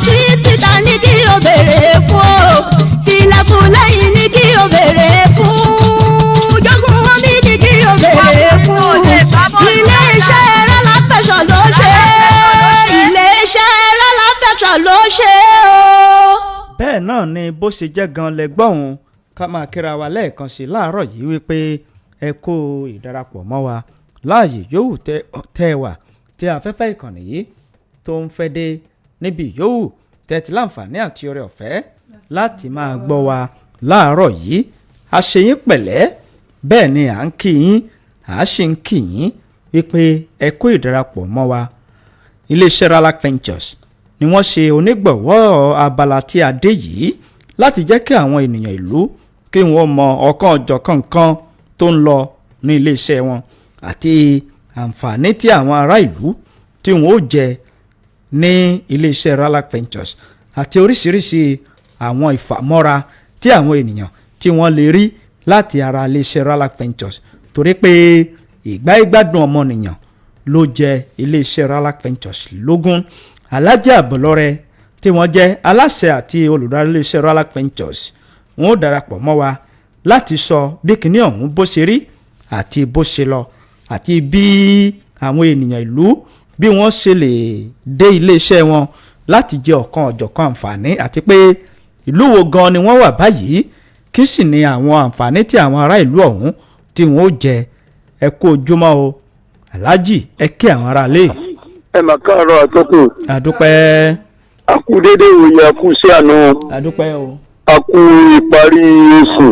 Sí peter ní kí o béèrè fún o. Tilẹ̀kùn lẹ́yìn ní kí o béèrè fún. Jogún wọn mi ní kí o béèrè fún. Iléeṣẹ́ rálá-fẹ̀sọ̀ ló ṣe é, iléeṣẹ́ rálá-fẹ̀sọ̀ ló ṣe é o. Bẹ́ẹ̀ náà ni bó ṣe jẹ́ gan lẹ́gbọ́n. Ká máa kíra wa lẹ́ẹ̀kan sí láàárọ̀ yìí wípé ẹ kó ìdarapọ̀ mọ́ wa láàyè yòówù tẹ́ ẹ wà tí afẹ́fẹ́ ìkànnì yìí tó ń fẹ́ dé, níbi yòówù tẹ́ ti láǹfààní àti oore ọ̀fẹ́ láti máa gbọ́ wa láàárọ̀ yìí. A ṣe yín pẹ̀lẹ́, bẹ́ẹ̀ ni à ń kí yín, à sì ń kí yín wípé ẹ kó ìdarapọ̀ mọ́ wa. Iléeṣẹ́ Ralac Ventures ni wọ́n ṣe onígbọ̀wọ́ abala tí a dé yìí láti jẹ́ kí àwọn ènìyàn ìlú kí wọ́n mọ ọ̀kan ọ̀jọ̀kan nǹkan tó ń lọ ní iléeṣẹ́ wọn àti àǹfààní tí àwọn ará ìlú tí wọ́n ó jẹ ní iléeṣẹ́ Ralac Ventures àti oríṣiríṣi àwọn ìfàmọ́ra tí àwọn ènìyàn tí wọ́n lè rí láti ara iléeṣẹ́ Ralac Ventures, torí pé ìgbáyégbádùn ọmọnìyàn ló jẹ iléeṣẹ́ Ralac Ventures lógún. Alhaji Àbọ̀lọ́rẹ́ tí wọ́n jẹ́ aláṣẹ àti olùdarí iléeṣẹ́ Ralac Ventures Wọn ó darapọ̀ mọ́ wa láti sọ bí kinní ọ̀hún bó ṣe rí àti bó ṣe lọ, àti bí àwọn ènìyàn ìlú bí wọ́n ṣe lè dé iléeṣẹ́ wọn láti jẹ ọ̀kan ọ̀jọ̀kan àǹfààní, àti pé ìlú wo gan ni wọ́n wà báyìí, kí sì ni àwọn àǹfààní tí àwọn ará ìlú ọ̀hún tí wọ́n ó jẹ. Ẹ kú ojúmọ́ o, Aláàjì, ẹ kí àwọn ará lé. Ẹ mà káàárọ̀, àtọ́kùn. Àdúpẹ́. A kú déédéé ìwòye, a kú sí àná. Àdúpẹ́ o. A kú ìparí oṣù.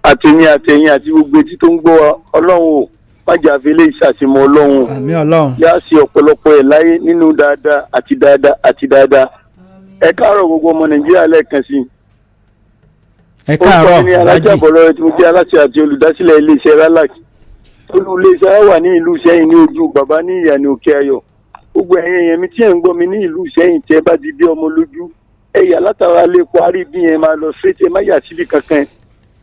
Àtẹ̀yìn àtẹ̀yìn àti gbogbo etí tó ń gbọ́ wa, Ọlọ́run ò májà fi lè ṣàṣemọ Ọlọ́run. Àmín, Ọlọ́run. Yá sí ọ̀pọ̀lọpọ̀ ẹ̀ láyé nínú dáadáa àti dáadáa àti dáadáa. Ẹ káàárọ̀, gbogbo ọmọ Nàìjíríà, lẹ́ẹ̀kan sí i. Ẹ káàárọ̀. Orúkọ mi ni Alájà Bọ̀lọ́rẹ́, tí mo jẹ́ aláṣẹ àti olùdásílẹ̀ iléeṣẹ́ Ralac. Olú iléeṣẹ́ wà ní ìlú Ìṣẹ́yìn, ní ojú bàbá ní ìyànà Òkè Ayọ̀. Gbogbo ẹ̀yin èèyàn mi tí ẹ̀ ń gbọ́ mi ní ìlú Ìṣẹ́yìn, tẹ́ bá ti bí ọmọ lójú, ẹ yà látara lẹ́kọ̀ọ́ àrí bí yẹn, máa lọ straight, ẹ má yà síbi kankan.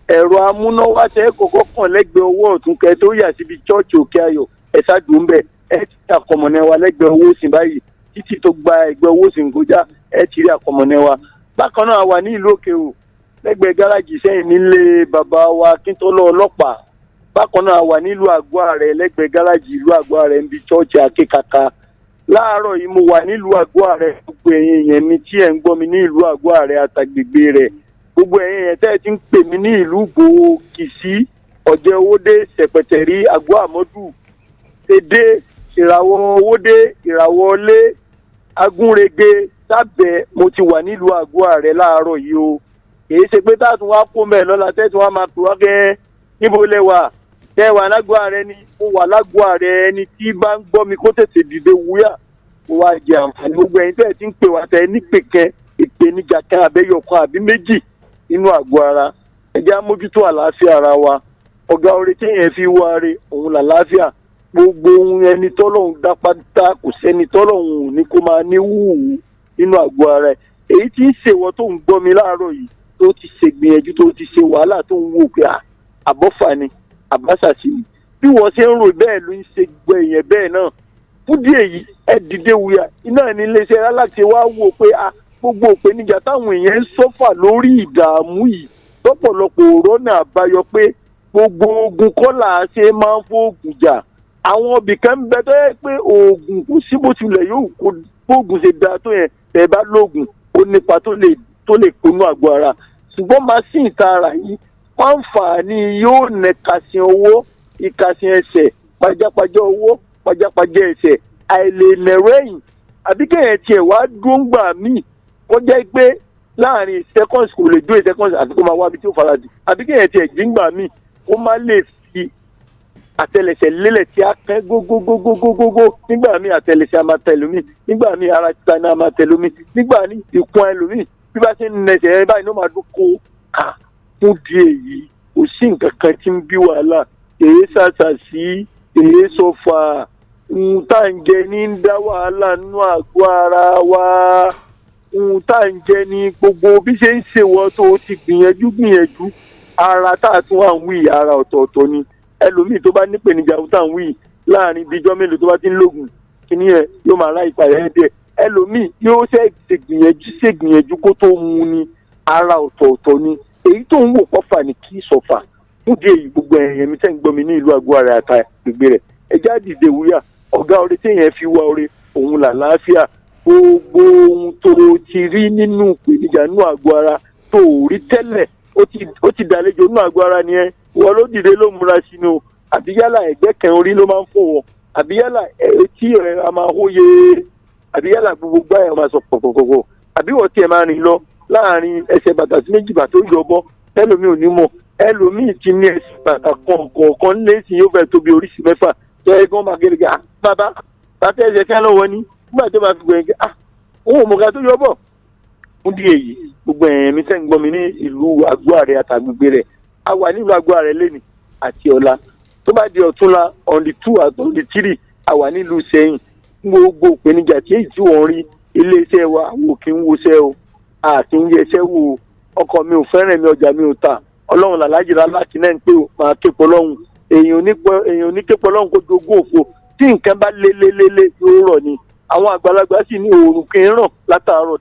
Ẹ̀rọ amúnáwá tẹ́ kọ́kọ́ kàn lẹ́gbẹ̀ẹ́ ọwọ́ ọ̀tún kẹ́ tó yà síbi chọ́ọ̀chì Òkè Ayọ̀, ẹ ṣáàdùn ń bẹ̀. Ẹ ti àkọmọ̀nà wa lẹ́gbẹ̀ẹ́ owó òsìn báyìí, títí tó gba ẹgbẹ́ owó òsìn kọjá, ẹ ti rí àkọmọ̀nà wa. Bákan náà, wà ní ìlú Òkè O, lẹ́gbẹ̀ẹ́ gáràjì sẹ́yìn, nílé bàbá wa Akíntọ́lọ́ ọlọ́pàá. Bákan náà, wà nílùú Àgọ́ Ààrẹ, lẹ́gbẹ̀ẹ́ gáràjì ìlú Àgọ́ Ààrẹ, níbi chọ́ọ̀chì Akékaka. Láàárọ̀ yìí, mo wà nílùú Àgọ́ Ààrẹ. Gbogbo ẹ̀yin èèyàn mi tí ẹ̀ ń gbọ́ mi ní ìlú Àgọ́ Ààrẹ àtàgbègbè rẹ̀, gbogbo ẹ̀yin èèyàn tẹ́ ẹ ti ń pè mí ní ìlú Ìgbòho, Kìsí, Ọ̀jẹ̀, Owódé, Sẹ̀pẹ̀tẹ̀rí, Àgọ́ Àmọ́dù, Èdè Ìràwọ̀, Owódé, Ìràwọ̀ Ọlé, Agúnrege, Sábẹ̀, mo ti wà nílùú Àgọ́ Ààrẹ láàárọ̀ yìí o. Kìí ṣe pé táàtún wá kó mẹ́ẹ̀ lọ́la, tẹ́tún wá máa pè wá kẹ́ níbo lẹ wà. Tẹ́ wà lágọ̀ọ́ Ààrẹ ni mo wà lágọ̀ọ́ Ààrẹ. Ẹni tí bá ń gbọ́ mi, kó tètè dìde wúyà, kó wá jẹ àǹfààní. Gbogbo ẹ̀yin tẹ́ ẹ ti ń pè wá, tẹ́ ẹ nípè kẹ ìpèníjà kan àbẹ́yọkan àbí méjì nínú àgọ́ ara, ẹ jẹ́ á mójútó àlàáfíà ara wa. Ọ̀gá oore téèyàn fi wá re òun làlàáfíà. Gbogbo ohun ẹni tọ́lọ́hún dá pátá, kò sẹ́ni tọ́lọ́hún ò ní kó máa ní wúwú nínú àgọ́ ara ẹ̀. Èyí tí ń ṣèwọ́ tó ń gbọ́ mi láàárọ̀ yìí, tó ti ṣe gbìyànjú, tó ti ṣe wàhálà, tó ń wò pé àbọ̀fà ni àbáṣàṣì ni, bí wọ́n ṣe ń rò bẹ́ẹ̀ ló ń ṣe gbọ́ èèyàn bẹ́ẹ̀ náà. Fún díẹ̀ yìí, ẹ dìde wúyà. Iná ní iléeṣẹ́ aláṣẹ wa wò pé a gbogbo ìpèníjà táwọn èèyàn ń sọ́fà lórí ìdààmú yìí lọ́pọ̀lọpọ̀, òrọ́nà àbáyọ pé gbogbo ogun kọ́là ṣe máa ń fóògùn jà. Àwọn ibì kan ń bẹ tó yẹ pé oògùn kò sí, bó tilẹ̀ yóò kó bóògùn ṣe dáa tó yẹn, tẹ̀ bá lóògùn, ó nípa tó lè kónú àgọ́ ara. Ṣùgbọ́n machine tààrà yìí, pàǹfààní yóò nẹ̀kasìn owó, ìkasìn ẹsẹ̀, pajápajá owó, pajápajá ẹsẹ̀, àìlè nẹ̀rọ ẹ̀yìn, àbí kéèyàn tiẹ̀ wá dúró ń gbà míì, kọjá pé láàrin seconds kò lè dúró seconds, àti kó máa wá ibi tí ó farajì, àbí kéèyàn tiẹ̀ jí ń gbà míì, kó má lè fi àtẹlẹsẹ̀ lélẹ̀ tí a kẹ́ gógógógógógó. Nígbà míì, àtẹlẹsẹ̀ a máa tẹ ẹlòmíì. Nígbà míì, ara títa ní a máa tẹ ẹlòmíì. Nígbà míì, ìkun ẹlòmíì, bí bá ṣe ń nẹsẹ̀ ẹ báyìí ló máa dún kó kà. Fún di èyí, kò sí nǹkan kan tí ń bí wàhálà, èyí ṣàṣà sí èyí sọfà ohun tá à ń jẹ ní ń dá wàhálà nínú àgọ́ ara wa. Ohun tá à ń jẹ ní gbogbo bí ṣe ń ṣèwọ́ tó ti gbìyànjú gbìyànjú. Ara tá a tún wà ń wí, ara ọ̀tọ̀ọ̀tọ̀ ni. Ẹlòmíì tó bá nípèníjà ohun tá à ń wí, láàrin bíi ijọ́ mélòó tó bá ti ń lògùn kíní yẹn, yóò máa ráì padà ẹ̀ díẹ̀. Ẹlòmíì yóò ṣe gbìyànjú ṣe gbìyànjú kó tó mu ni. Ara ọ̀tọ̀ọ̀tọ̀ ni. Èyí tó ń wò pọ́fà ni kì í sọ̀fà. Fún díẹ̀ yìí, gbogbo ẹ̀yẹ̀ mi tẹ́ ń gbọ́ mi ní ìlú Àgọ́ Ààrẹ àta gbègbè rẹ̀, ẹ já dìde wúyà. Ọ̀gá oore téèyàn fi wá oore òun làlàáfíà. Gbogbo ohun tó o ti rí nínú ìpèníjà nínú àgọ́ ara tó o rí tẹ́lẹ̀, ó ti dàlejò nínú àgọ́ ara nìyẹn. Wọ́n ló dìde, ló múra sínú o. Àbí yálà ẹ̀gbẹ́ kan orí ló máa ń fò wọ́n, àbí yálà etí rẹ̀ a máa hóye, àbí yálà gbogbo gbá ẹ̀ máa sọ pọ̀pọ̀pọ̀pọ̀, àbí wọ́n tiẹ̀ máa rìn lọ láàrin ẹsẹ̀ bàtà sí méjì, bàtà ó yọ bọ́, ẹlòmíì ò ní mọ̀. Ẹlòmíì ti ní ẹsẹ̀ bàtà kọ̀ọ̀kan lẹ́sìn, yóò fẹ́ tóbi oríṣi 6 tó ẹ gan máa gẹ́gẹ́. Ah, bàbá, bàtà ẹsẹ̀ kẹ́ lọ́wọ́ ni. Nígbà tó máa fi gbẹ̀yìn, ah, òun ò mọ̀ ká tó yọ bọ̀. Fún díẹ̀ yìí, gbogbo ẹ̀yìn mi tẹ́ ń gbọ́ mi ní ìlú Àgọ́ Ààrẹ àtàgbègbè rẹ̀, a wà nílùú Àgọ́ Ààrẹ lẹ́nìí àti ọ̀la. Tó bá di ọ̀túnla, on the 2 àti on the 3, a wà nílùú Ìṣẹ́yìn. Gbogbo ìpèníjà tí èyí tí wọ́n rí, iléeṣẹ́ wa, àwọn ò kí ń woṣẹ́ o, àti ń yẹṣẹ́ wò ó. Ọkọ mi ò fẹ́ràn mi, ọjà mi ò ta, Ọlọ́run làlájì láti náà ń pè ó máa képo lọ́hùn. Èèyàn ò ní képo lọ́hùn kó jogún òfo. Tí nǹkan bá lé lé lé lé, yóò rọ̀ ni. Àwọn àgbàlagbà sì ní òòrùn kì í ràn látàárọ̀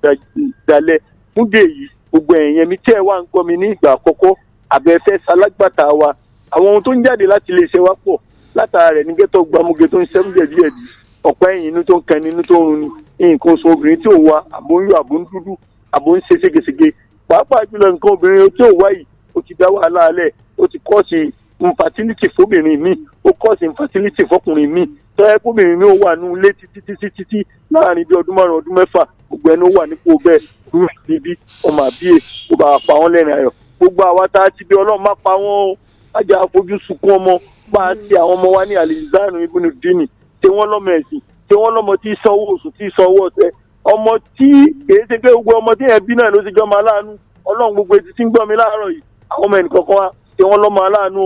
dalẹ́. Fún dé yìí, Gbogbo ẹ̀yẹn mi tẹ́ ẹ wá ń gbọ́ mi ní ìgbà àkọ́kọ́, àbẹ̀fẹ́ salágbàtà wa, àwọn ohun tó ń jáde láti iléeṣẹ́ wa pọ̀. Látara rẹ̀ ní gẹ́tọ̀ gbàmúge tó ń ṣẹ́mú jẹ̀díjẹ̀dí, ọ̀pá ẹ̀yìn inú tó ń kẹni, inú tó ń runi, nǹkan oṣù obìnrin tí ò wá, àbò ń yọ, àbò ń dúdú, àbò ń ṣe ségesège, pàápàá jùlọ nǹkan obìnrin tí ò wá yìí, ó ti dá wàhálà alẹ̀, ó ti kọ́ọ̀sì infertility fóbìnrin mi, ó kọ́ọ̀sì infertility fọkùnrin mi. Tọ́yẹ́ kóbìnrin mi ó wà ní ilé títí títí títí láàrin bí ọdún 5, ọdún 6, gbogbo ẹni ó wà nípò bẹ́ẹ̀ rú níbí ọmọ àbíyè kó bá pa wọ́n lẹ́rìn ayọ̀. Gbogbo àwa tá a ti bí, Ọlọ́run má pa wọ́n o, májà fojú sunkún ọmọ. Bá a ti àwọn ọmọ wa ní alizanu ibùnú dínì tí wọ́n lọ́mọ ẹ̀sìn, tí wọ́n lọ́mọ tí sanwó oṣù, tí sanwó ọ̀sẹ̀, ọmọ tí kìí ṣe pé gbogbo ọmọ tí yẹn bí náà ló ti jọmọ aláàánú Ọlọ́run. Gbogbo etí tí ń gbọ́ mi láàárọ̀ yìí, àwọn ọmọ ẹnìkọ̀ọ̀kan wa, tí wọ́n lọ́mọ aláàánú,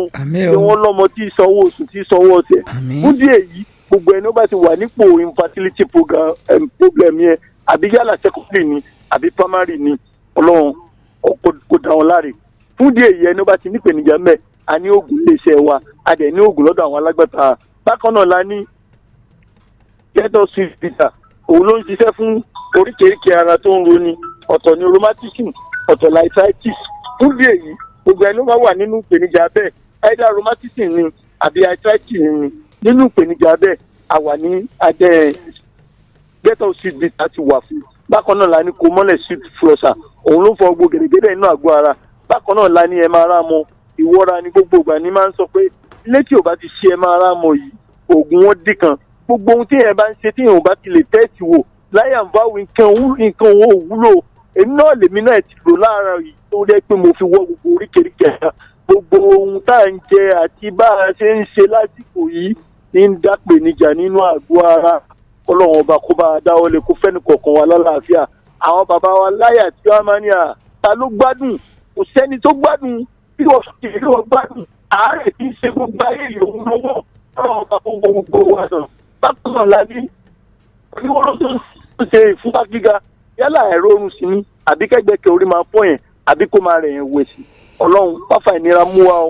tí wọ́n lọ́mọ tí sanwó oṣù, tí sanwó ọ̀sẹ̀. Fún díẹ̀ yìí, gbogbo ẹni ó bá ti wà nípò infertility program problem yẹn, àbí yálà secondary ni àbí primary ni, Ọlọ́run kò dá wọn láre. Fún díẹ̀ yìí, ẹni ó bá ti nípèníjà mẹ́, a ní oògùn iléeṣẹ́ wa, a dẹ̀ ní oògùn lọ́dọ̀ àwọn alágbàtà. Bákan náà la ní ghetto sweet bitter. Òun ló ń ṣiṣẹ́ fún oríkèéríkèé ara tó ń roni, ọ̀tọ̀ ní rheumatism, ọ̀tọ̀ l'arthritis. Fún díẹ̀ yìí, gbogbo ẹni ó bá wà nínú ìpèníjà bẹ́ẹ̀, either rheumatism ni àbí arthritis ni, nínú ìpèníjà bẹ́ẹ̀, a wà ní adẹ́ ghetto sweet bitter ti wà fún. Bákan náà la ní kó mọ́lẹ̀ sweet flosser. Òun ló ń fọ gbogbo gẹ̀dẹ̀gẹ̀dẹ̀ inú àgọ́ ara. Bákan náà la ní ẹ máa rá mọ ìwọ́ra ní gbogbo ìgbà ní máa ń sọ pé ilé tí ò bá ti ṣe ẹ máa rá mọ yìí, oògùn wọn dì kan. Gbogbo ohun tí ẹ bá ń ṣe tí èèyàn bá ti lè tẹ́ẹ̀tì wò láyà ń bá nǹkan nǹkan òun ò wúlò. Èmi náà lèmi náà ti lò lára yìí tó rẹ́ pé mo fi wọ́ gbogbo oríkèéríkèé ara. Gbogbo ohun tá à ń jẹ àti bá a ṣe ń ṣe lásìkò yìí ní ń dápèníjà nínú àgọ́ ara. Ọlọ́run Ọba kó bá a dáwọ́ lé, kó fẹ́ni kọ̀ọ̀kan wa lálàáfíà. Àwọn bàbá wa láyà tí wọ́n máa ní à ta ló gbádùn? Kò sẹ́ni tó gbádùn bí wọ́n fi kí wọ́n gbádùn àárẹ̀ tí ń ṣe gbogbo ayé ìyòwò lọ́wọ́. Ọlọ́run Ọba kó gbogbo wa sàn. Bákan náà la ní oníwọ́rọ́ tó ń ṣe ìfúnpá gíga, yálà ẹ̀rọ oorun sí ni àbí kẹ́gbẹ́kẹ́ orí máa fọ́ yẹn, àbí kó máa rẹ̀ yẹn wẹ̀ sí. Ọlọ́run má fa ìnira mú wa o.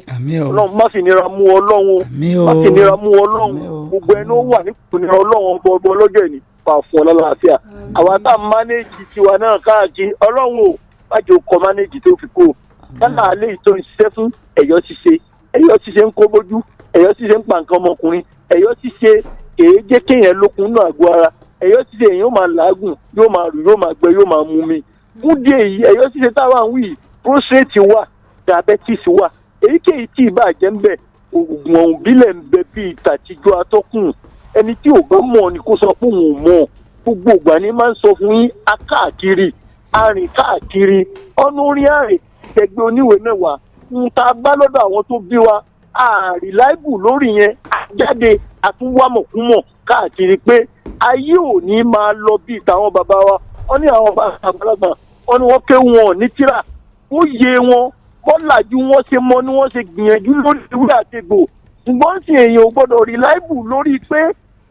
Ọlọ́run má fi ìnira mú Ọlọ́run o, má fi ìnira mú Ọlọ́run. Gbogbo ẹni ó wà nípò ìnira, Ọlọ́run ọba ọba ọlọ́jọ́ ìní pa fún ọ lálàáfíà. Àwa tá a manage tiwa náà káàkiri, Ọlọ́run o, má jẹ́ kọ́ manage tó fi kó o. Yálà alẹ́ yìí tó ń ṣiṣẹ́ fún ẹ̀yọ́ ṣíṣe, ẹ̀yọ́ ṣíṣe ń kó bójú, ẹ̀yọ́ ṣíṣe ń pa nǹkan ọmọkùnrin, ẹ̀yọ́ ṣíṣe kèé jẹ́ kéèyàn lókun nínú àgọ́ ara, ẹ̀yọ́ ṣíṣe èèyàn máa làágùn, yóò máa rù, yóò máa gbẹ, yóò máa mú mi. Fún díẹ̀ yìí, ẹ̀yọ́ ṣíṣe táwa ń wí, prostate wà, diabetes wà, èyíkéyìí tí ìbá jẹ́ ń bẹ̀, oògùn ọ̀hún bílẹ̀ ń bẹ bíi tàtijọ́. Atọ́kùn, ẹni tí ò bá mọ̀ ni kó sọ pé òun ò mọ̀. Gbogbo ìgbà ni máa ń sọ fún yín, akáàkiri arìn káàkiri ọ̀nà orin àrìn tẹgbẹ́ oníwèé mẹ́wàá ń ta bá lọ́dọ̀ àwọn tó bí wa ààrí láìbù lórí yẹn àjáde àtúwámọ̀kúmọ̀ káàkiri pé ayé ò ní máa lọ bíi tàwọn bàbá wa. Wọ́n ní àwọn bàbá àgbàlagbà, wọ́n ní wọ́n kéwù wọn ní tíra, ó yé wọn bọ́làjú wọn ṣe mọ ni wọ́n ṣe gbìyànjú lórí ìwé àtegbò. Ṣùgbọ́n sì èèyàn ò gbọ́dọ̀ rí láìbù lórí pé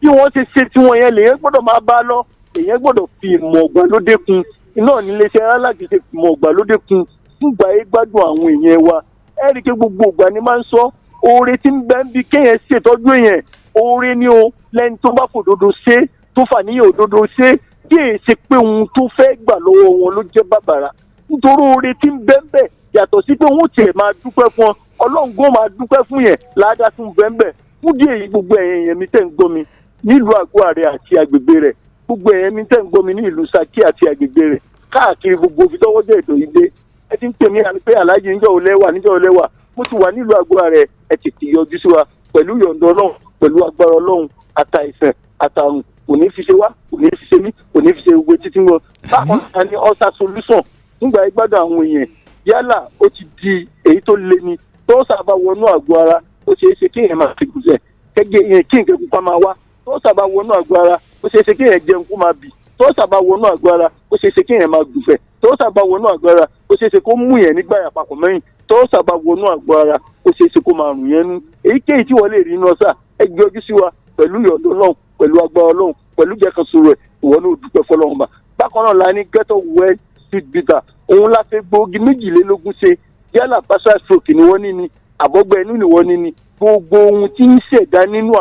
bí wọ́n ṣe ṣe tiwọn yẹn lèyẹn gbọ́dọ̀ máa bá lọ. Èèyàn gbọ́dọ̀ fi ìmọ̀ ọ̀gbàlódé kun iná níléeṣẹ́ aláàjì ṣe fi ìmọ̀ ọ̀gbàlódé kun fúngbà yẹn gbádùn àwọn èèyàn wa. Ẹ rí i pé gbogbo ìgbà ni máa ń sọ oore tí ń bẹ ń bi kéèyàn ṣètọ́jú èèyàn, oore ni o. Lẹ́ni tó bá fòdodo ṣe, tó fàníyàn òdodo ṣe, kí èyí ṣe pé ohun tó fẹ́ gbà lọ́wọ́ wọn ló jẹ́ bàbàrà, nítorí oore tí ń bẹ ń bẹ yàtọ̀ sí pé wọ́n tiẹ̀ máa dúpẹ́ fún ọ, Ọlọ́run gbọ́ máa dúpẹ́ fún yẹn ládàá tún bẹ ń bẹ. Fún díẹ̀ yìí, gbogbo ẹ̀yìn èèyàn mi tẹ̀ ń gbọ́ mi nílùú àgọ́ ààrẹ àti agbègbè rẹ̀, gbogbo ẹ̀yìn mi tẹ̀ ń gbọ́ mi ní ìlú Ṣakí àti agbègbè rẹ̀, káàkiri gbogbo ibi tọ́wọ́ jẹ́ ètò yìí dé, ẹ ti ń pè mí pé aláàjì, níjọ́ ò lẹ́wà, níjọ́ ò lẹ́wà? Mo ti wà nílùú àgọ́ ààrẹ. Ẹ tètè yọjú sí wa pẹ̀lú yọ̀ǹda Ọlọ́run, pẹ̀lú agbára Ọlọ́run, àtàìsàn àtàrùn kò ní fi ṣe wá, kò ní fi ṣe mí, kò ní fi ṣe gbogbo títí wọn. Bákan náà ni ulcer solution nígbà ìgbádùn àwọn èèyàn, yálà ó ti di èyí tó le ni tó sábà wọnú àgọ́ ara, ó ṣeé ṣe kéèyàn máa fi gùsẹ̀ kẹ́gẹ́ yẹn kí nǹkan pupa máa wá. Tó sábà wọnú àgọ́ ara, ó ṣeé ṣe kéèyàn jẹun kó máa bì. Tó sábà wọnú àgọ́ ara, ó ṣeé ṣe kéèyàn máa gùfẹ̀. Tó sábà wọnú àgọ́ ara, ó ṣeé ṣe kó mú yẹn nígbà yàpapọ̀ mẹ́yìn. Tó sábà wọnú àgọ́ ara, ó ṣeé ṣe kó máa rùn yẹn nú. Èyíkéyìí tí wọ́n lè rí inú ọ̀sà, ẹ gbé ojú sí wa pẹ̀lú ìyọ̀dọ̀ Ọlọ́run, pẹ̀lú agbára Ọlọ́run, pẹ̀lú jẹ́kọ̀sọ rẹ̀, ìwọ náà dúpẹ́ fọlọ́run bá. Bákan náà la ní ghetto well sweet bitter. Òun la fẹ́ gbòógì 22 ṣe. Yálà partial stroke ni wọ́n ní ni, àbọ̀gbẹ́ inú ni wọ́n ní ni, gbogbo ohun tí ń ṣẹ̀dá nínú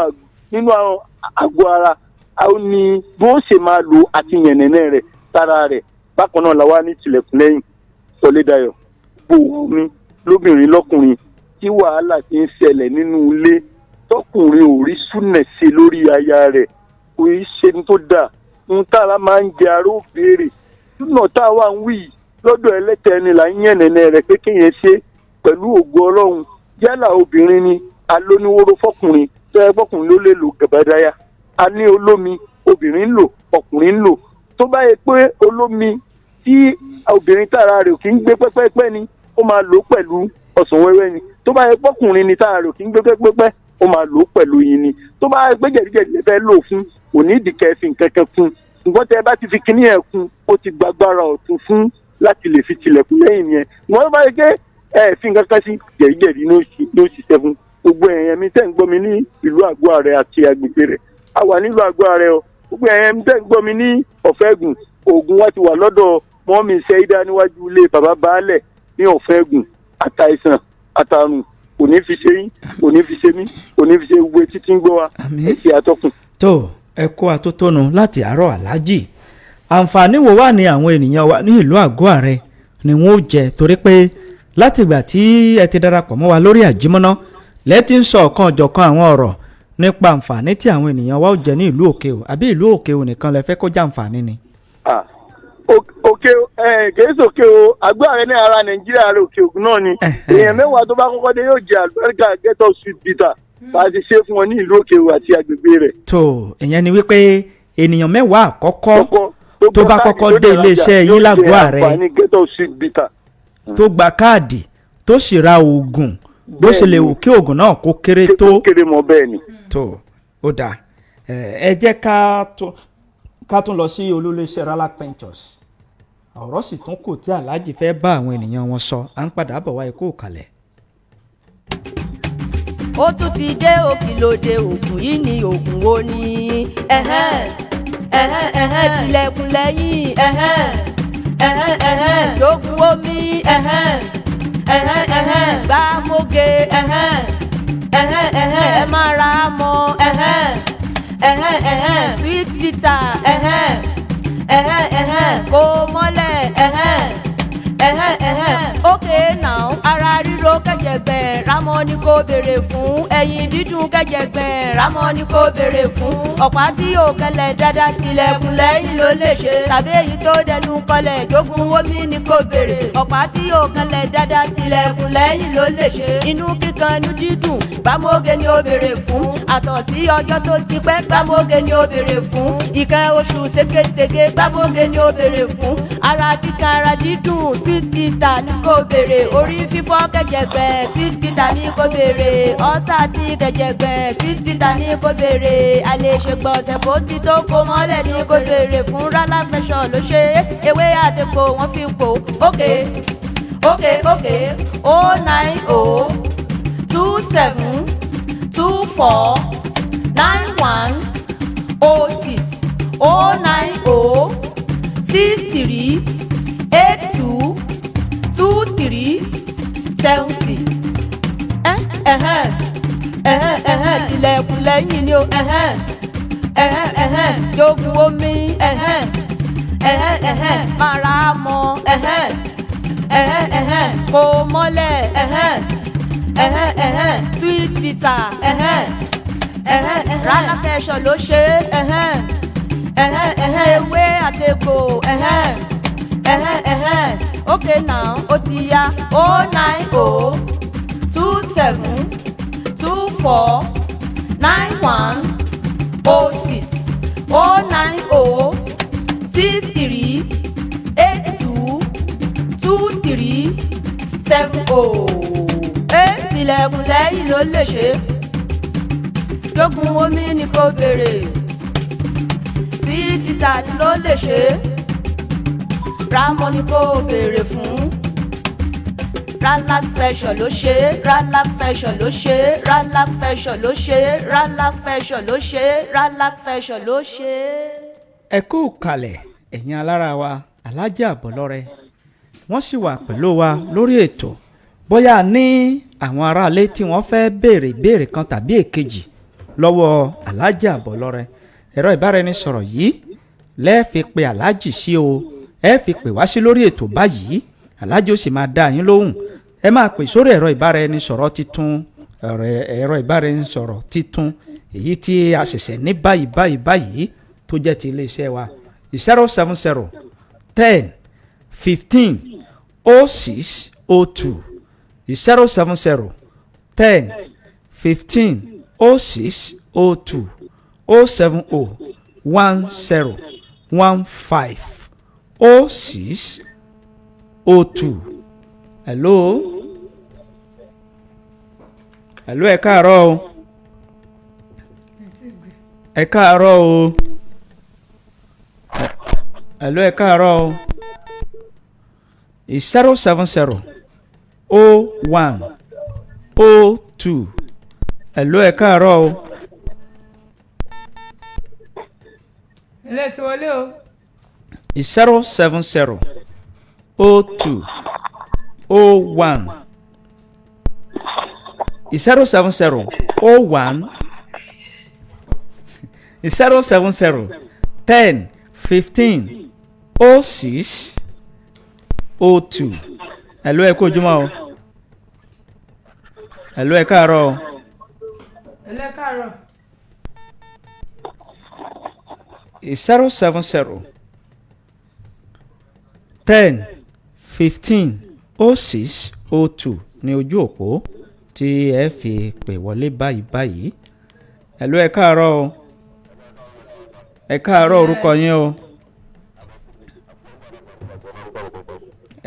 àgọ́ ara ó ní bó ṣe máa lò àti yànnẹ̀nẹ̀ rẹ̀ sára rẹ̀. Bákan náà la wá ní tilẹ̀kùn lẹ́yìn Sọlédayọ̀. Gbogbo mi lóbìnrin lọ́kùnrin tí wàhálà ti ń ṣẹlẹ̀ nínú ilé, tọkùnrin ò rí súnà ṣe lórí aya rẹ̀, kò í ṣe ní tó dáa. Ń tára máa ń jẹ aró béèrè súnà tá a wà ń wí yìí lọ́dọ̀ ẹlẹ́tẹ̀ẹ́ ni là ń yàn nẹ́nẹ́ rẹ̀ pé kéèyàn ṣe pẹ̀lú ògo Ọlọ́run. Yálà obìnrin ni, alóníwóró fọkùnrin tó yẹ fọkùnrin ló lè lò gàbádáyà. A ní olómi, obìnrin ń lò, ọkùnrin ń lò. Tó bá yẹ pé olómi tí obìnrin tára rẹ̀ ò kí ń gbé pẹ́pẹ́pẹ́ ni, ó máa lò ó pẹ̀lú ọsàn wẹ́wẹ́ ni. Tó bá yẹ pọ́kùnrin ni tára rẹ̀ ò kí ń gbé pẹ́pẹ́pẹ́, ó máa lò ó pẹ̀lú yín ni. Tó bá yẹ pé jẹ̀díjẹ̀dí lè fẹ́ lò fún, kò ní ìdìkẹ́ fi nǹkan kan kún. Ṣùgbọ́n tẹ́ ẹ bá ti fi kinní ẹ̀ kún, ó ti gbàgbára ọ̀tún fún láti lè fi tilẹ̀kùn lẹ́yìn yẹn. Wọ́n bá yẹ pé ẹ fi nǹkan kan sí, jẹ̀díjẹ̀dí ló ṣiṣẹ́ fún. Gbogbo ẹ̀yẹn mi tẹ́ ń gbọ́ mi ní ìlú àgọ́ ààrẹ àti agbègbè rẹ̀, a wà nílùú àgọ́ ààrẹ o. Gbogbo ẹ̀yẹn mi tẹ́ ń gbọ́ mi ní Ọ̀fẹ́gùn, oògùn wa ti wà lọ́dọ̀ mọ́mí sẹ́yídá níwájú ilé bàbá baálẹ̀ ní Ọ̀fẹ́gùn. Àtàìsàn àtàrùn kò ní fi ṣe yín, kò ní fi ṣe mí, kò ní fi ṣe gbogbo etí tí ń gbọ́ wa. Ẹ ṣe àtọkùn. Tó ẹ kó atótónu láti àárọ̀, aláàjì. Àǹfààní wo wà ní àwọn ènìyàn wa ní ìlú àgọ́ ààrẹ ni wọ́n ó jẹ, torí pé látìgbà tí ẹ ti darapọ̀ mọ́ wa lórí àjímọ́ná lẹ́tí ń sọ ọ̀kan ọ̀jọ̀kan àwọn ọ̀rọ̀ nípa àǹfààní tí àwọn ènìyàn wa ó jẹ ní ìlú òkè o, àbí ìlú òkè o nìkan lẹ fẹ́ kó jẹ́ àǹfààní ni? Òkè ẹ kìí sòkè o, àgọ́ ààrẹ ní ara Nàìjíríà rẹ, òkè ògùn náà ni. Èèyàn 10 tó bá kọ́kọ́ dé yóò jẹ àlùbáríkà ghetto sweet bitter bá a ti ṣe fún wọn ní ìlú òkè o àti agbègbè rẹ̀. Tó ìyẹn ni wípé ènìyàn 10 àkọ́kọ́ tó bá kọ́kọ́ dé iléeṣẹ́ yín lágọ̀ọ́ ààrẹ àǹfààní ghetto sweet bitter tó gba káàdì tó sì ra oògùn, bó ṣe lè wù kí oògùn náà kó kéré tó. Kéré mọ́ bẹ́ẹ̀ ni. Tó ó dáa, ẹ jẹ́ ká tún lọ sí olúléeṣẹ́ Ralac Ventures. Ọ̀rọ̀ sì tún kù tí aláàjì fẹ́ bá àwọn ènìyàn wọn sọ. À ń padà bọ̀ wá, ikú kalẹ̀. Ó tún ti dé òkìlóde, ògùn yìí ni ògùn wo ni? Ẹ̀hẹ́n, ẹ̀hẹ́n, ẹ̀hẹ́n, tilẹ̀kùn lẹ́yìn, ẹ̀hẹ́n, ẹ̀hẹ́n, ẹ̀hẹ́n, lógun omi, ẹ̀hẹ́n, ẹ̀hẹ́n, ẹ̀hẹ́n, gbàmóge, ẹ̀hẹ́n, ẹ̀hẹ́n, ẹ̀hẹ́n, ẹ má ra mọ́, ẹ̀hẹ́n, ẹ̀hẹ́n, ẹ̀hẹ́n, sweet bitter, ẹ̀hẹ́n, ẹ̀hẹ́n, ẹ̀hẹ́n, kò mọ́lẹ̀, ẹ̀hẹ́n, ẹ̀hẹ́n, ẹ̀hẹ́n, okay now. Ara ríro kẹ̀jẹ̀gbẹ̀, rámọ́ ni kò béèrè fún. Ẹ̀yìn dídùn kẹ̀jẹ̀gbẹ̀, rámọ́ ni kò béèrè fún. Ọ̀pá tí yóò kẹlẹ̀ dáadáa, tilẹ̀kùn lẹ́yìn ló lè ṣe, tàbí èyí tó dẹnu kọlẹ̀, jogun omi ni kò béèrè. Ọ̀pá tí yóò kẹlẹ̀ dáadáa, tilẹ̀kùn lẹ́yìn ló lè ṣe. Inú kíkan, inú dídùn, gbàmóge ni ó béèrè fún. Àtọ̀sí ọjọ́ tó ti pẹ́, gbàmóge ni ó béèrè fún. Ìkẹ́ oṣù ségesège, gbàmóge ni ó béèrè fún. Ara kíkan, ara dídùn, sweet bitter ni kò béèrè. Orí fífọ́ kẹ̀jẹ̀gbẹ̀, sweet bitter ni kò béèrè. Ọ́sà tí kẹ̀jẹ̀gbẹ̀, sweet bitter ni kò béèrè. Àlèṣe gbọ̀nsẹ̀ bó ti tó, kó mọ́lẹ̀ ni kò béèrè fún. Rálá fẹsọ̀ ló ṣe é, ewé àtẹ̀kọ́ wọ́n fi pò. Okay, okay, okay, 09027249106, 09063822370. Ẹ̀hẹ́n, ẹ̀hẹ́n, ẹ̀hẹ́n, tilẹ̀kùn lẹ́yìn ni o, ẹ̀hẹ́n, ẹ̀hẹ́n, ẹ̀hẹ́n, jogun omi, ẹ̀hẹ́n, ẹ̀hẹ́n, ẹ̀hẹ́n, máa ra mọ́, ẹ̀hẹ́n, ẹ̀hẹ́n, ẹ̀hẹ́n, kò mọ́lẹ̀, ẹ̀hẹ́n, ẹ̀hẹ́n, ẹ̀hẹ́n, sweet bitter, ẹ̀hẹ́n, ẹ̀hẹ́n, ẹ̀hẹ́n, rálá fẹsọ̀ ló ṣe é, ẹ̀hẹ́n, ẹ̀hẹ́n, ẹ̀hẹ́n, ewé àtegbò, ẹ̀hẹ́n, ẹ̀hẹ́n, ẹ̀hẹ́n, okay now, ó ti yá, 09027249106, 09063822370. Ẹ tilẹ̀kùn lẹ́yìn ló lè ṣe, jogun omi ni kò béèrè. Sweet bitter ló lè ṣe, rámọ́ ni kò béèrè fún. Ralac Fashion ló ṣe é, Ralac Fashion ló ṣe é, Ralac Fashion ló ṣe é, Ralac Fashion ló ṣe é, Ralac Fashion ló ṣe é. Ẹ kú kalẹ̀, ẹ̀yin alára wa. Alájà Àbọ̀lọ́rẹ́ wọ́n sì wà pẹ̀lú wa lórí ètò. Bóyá ní àwọn aráalé tí wọ́n fẹ́ béèrè ìbéèrè kan tàbí èkejì lọ́wọ́ Alájà Àbọ̀lọ́rẹ́, ẹ̀rọ ìbáraẹnisọ̀rọ̀ yìí lẹ́ẹ̀ fi pe aláàjì sí o, ẹ fi pè wá sí lórí ètò báyìí. Aláàjì ó sì máa dá yín lóhùn. Ẹ máa pè sórí ẹ̀rọ ìbáraẹnisọ̀rọ̀ titun, ẹ̀rọ ìbáraẹnisọ̀rọ̀ titun èyí tí a ṣẹ̀ṣẹ̀ ní báyìí báyìí báyìí, tó jẹ́ ti iléeṣẹ́ wa: 070 10 15 06 02, 070 10 15 06 02, 070 10 15 06 02. Hello, hello, ẹ káàárọ̀ o, ẹ káàárọ̀ o. Hello, ẹ káàárọ̀ o. 070 01 02. Hello, ẹ káàárọ̀ o. Ilé ti wọlé o. 070 02 01, 070 01, 070 10 15 06 02. Hello, ẹ kú ojúmọ́ o. Hello, ẹ káàárọ̀ o. Ilé káàárọ̀. 070 10 15 06 02 ní ojú òpó tí ẹ fi pè wọlé báyìí báyìí. Hello, ẹ káàárọ̀ o, ẹ káàárọ̀. Orúkọ yín o?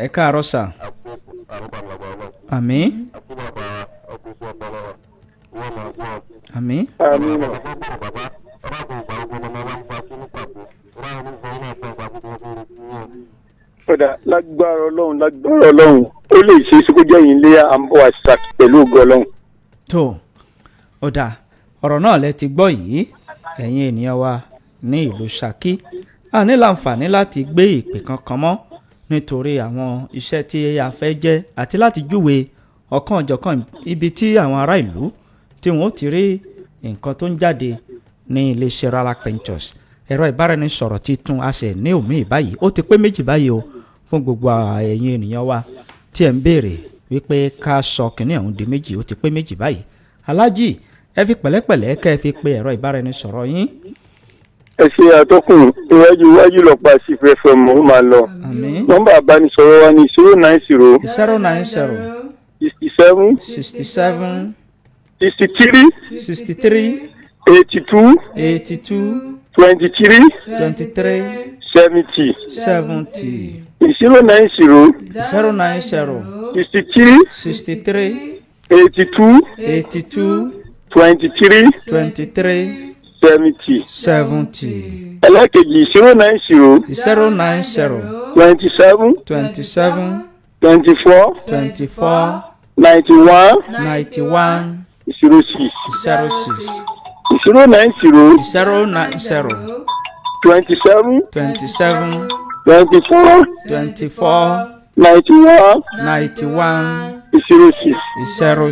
Ẹ káàárọ̀ sà. Àmín, àmín. Àmín. Kódà, lágbára Ọlọ́run, lágbára Ọlọ́run, ó lè ṣe é ṣe kó jẹ́ yín lé à ń bọ̀ àṣà pẹ̀lú ògo Ọlọ́run. Tó ó dáa, ọ̀rọ̀ náà lẹ ti gbọ́ yìí, ẹ̀yin ènìyàn wa ní ìlú Ṣakí. A ní láǹfààní láti gbé ìpè kankan mọ́ nítorí àwọn iṣẹ́ tí a fẹ́ jẹ́ àti láti júwe ọ̀kan ọ̀jọ̀kan ibi tí àwọn ará ìlú tí wọ́n ó ti rí nǹkan tó ń jáde ní iléeṣẹ́ Ralac Ventures. Ẹ̀rọ ìbáraẹnisọ̀rọ̀ titun a sì ní òmíì báyìí, ó ti pé méjì báyìí o. Fún gbogbo ẹ̀yin ènìyàn wa tí ẹ̀ ń béèrè wípé ká sọ kìnní ọ̀hún di méjì, ó ti pé méjì báyìí. Aláàjì, ẹ fi pẹ̀lẹ́pẹ̀lẹ́ kẹ́ ẹ fi pe ẹ̀rọ ìbáraẹnisọ̀rọ̀ yín. Ẹ ṣe, àtọkùn. Iwájú iwájú lọ́pàá sí fẹ́fẹ́ mọ́ ó máa lọ. Àmín. Nọ́mbà àbánisọ̀rọ̀ wa ní 090 090 67 67 63 63 82 82 23 23 70. 70. 090 090 63 63 82 82 23 23 70. 70. Ẹlẹ́kejì, 090 090 27 27 24 24 91 91 06. 06. 090 090 27 27 24 24 91 91 06.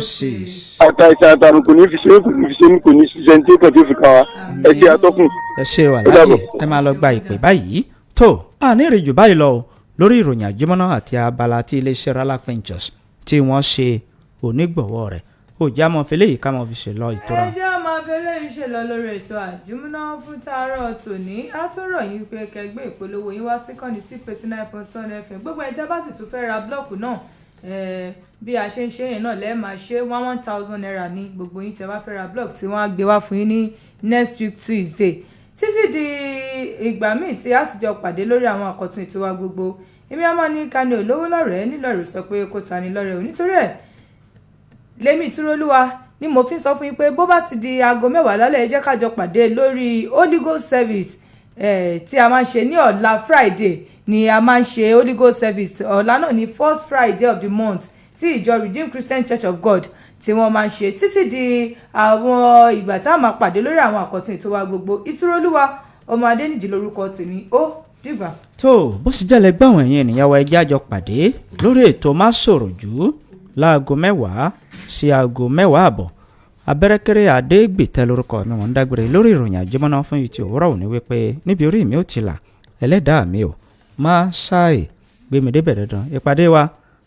06. Àtàìsàn àtàrùn kò ní fi ṣe é, kò ní fi ṣe é, kò ní ṣiṣẹ́ ní tí kò tí fi kàn wá. Ẹ ṣe, atọ́kùn. Ẹ ṣe wà Ó dàbọ̀. láàyè, ẹ máa lọ gba ìpè báyìí. Tó a ní ìrìnjù báyìí lọ o lórí ìròyìn àjẹmọ́ná àti abala tí iléeṣẹ́ Ralac Ventures tí wọ́n ṣe onígbọ̀wọ́ rẹ̀. Ó já mọ́ fẹlẹ́ yìí ká mọ́ fi ṣe lọ ìtura. Ẹ jẹ́ ọmọ abẹ́lé ń ṣe lọ lórí ètò àjímúná fún tàárọ̀ tòní. Á tún rọ̀ yín pé kẹgbẹ́ ìpolówó yín wá sí kànnì sí 89.1 FM. Gbogbo ẹ̀dá bá sì tún fẹ́ ra blọ́ọ̀kù náà, bí a ṣe ń ṣe yẹn náà lẹ́ẹ̀ máa ṣe 1,000 naira ní gbogbo yín tẹ́ bá fẹ́ ra blọ́ọ̀kù tí wọ́n á gbé wá fún yín ní next week Tuesday. Títí di ìgbà míì tí a sì jọ pàdé lórí àwọn àkọ́tún ètò wa gbogbo, èmi ọmọ ní kani olówó lọ́rẹ̀ẹ́ nílọ̀rẹ́ sọ pé kó ta ni lọ́rẹ̀ẹ́ ò nítorí ẹ̀ lèmi Ìtúrólúwa ni mo fi ń sọ fún yín pé bó bá ti di aago 10 lálẹ́, ẹ jẹ́ ká jọ pàdé lórí Holy Ghost service tí a máa ń ṣe ní ọ̀la. Friday ni a máa ń ṣe Holy Ghost service. Ọ̀la náà ni first Friday of the month tí ìjọ Redeemed Christian Church of God tí wọ́n máa ń ṣe. Títí di àwọn ìgbà tá a máa pàdé lórí àwọn àkọ́tún ètò wa gbogbo, Ìtúrólúwa ọmọ Adéníjì lórúkọ tèmi. Ó dìgbà. Tó bó sì jẹ́ lẹ́gbẹ́ àwọn ẹ̀yin ènìyàn wa, ẹ jẹ́ á jọ pàdé lórí ètò Má Sọ̀rọ̀ Jù láago 10 sí aago 10:30. Abẹ́rẹ́kẹ́rẹ́ Adégbìtẹ́ lórúkọ mi. Wọ́n ń dágbére lórí ìròyìn àjẹmọ́ná fún ìtì òwúrọ̀ òní wípé níbi orí mi ò ti là, ẹlẹ́dàá mi ò má ṣáì. Gbé mi débẹ̀ dandan. Ìpàdé wa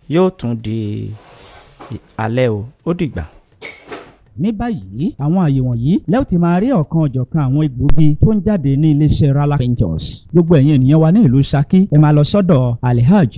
yóò tún di alẹ́ o, ó dìgbà. Ní báyìí, àwọn àyè wọ̀nyí lẹ́ẹ̀ tí máa rí ọ̀kan ọ̀jọ̀kan àwọn egbòogi tó ń jáde ní iléeṣẹ́ Rala Ventures. Gbogbo ẹ̀yin ènìyàn wa ní ìlú Ṣakí, ẹ máa lọ sọ́dọ̀ Alhaj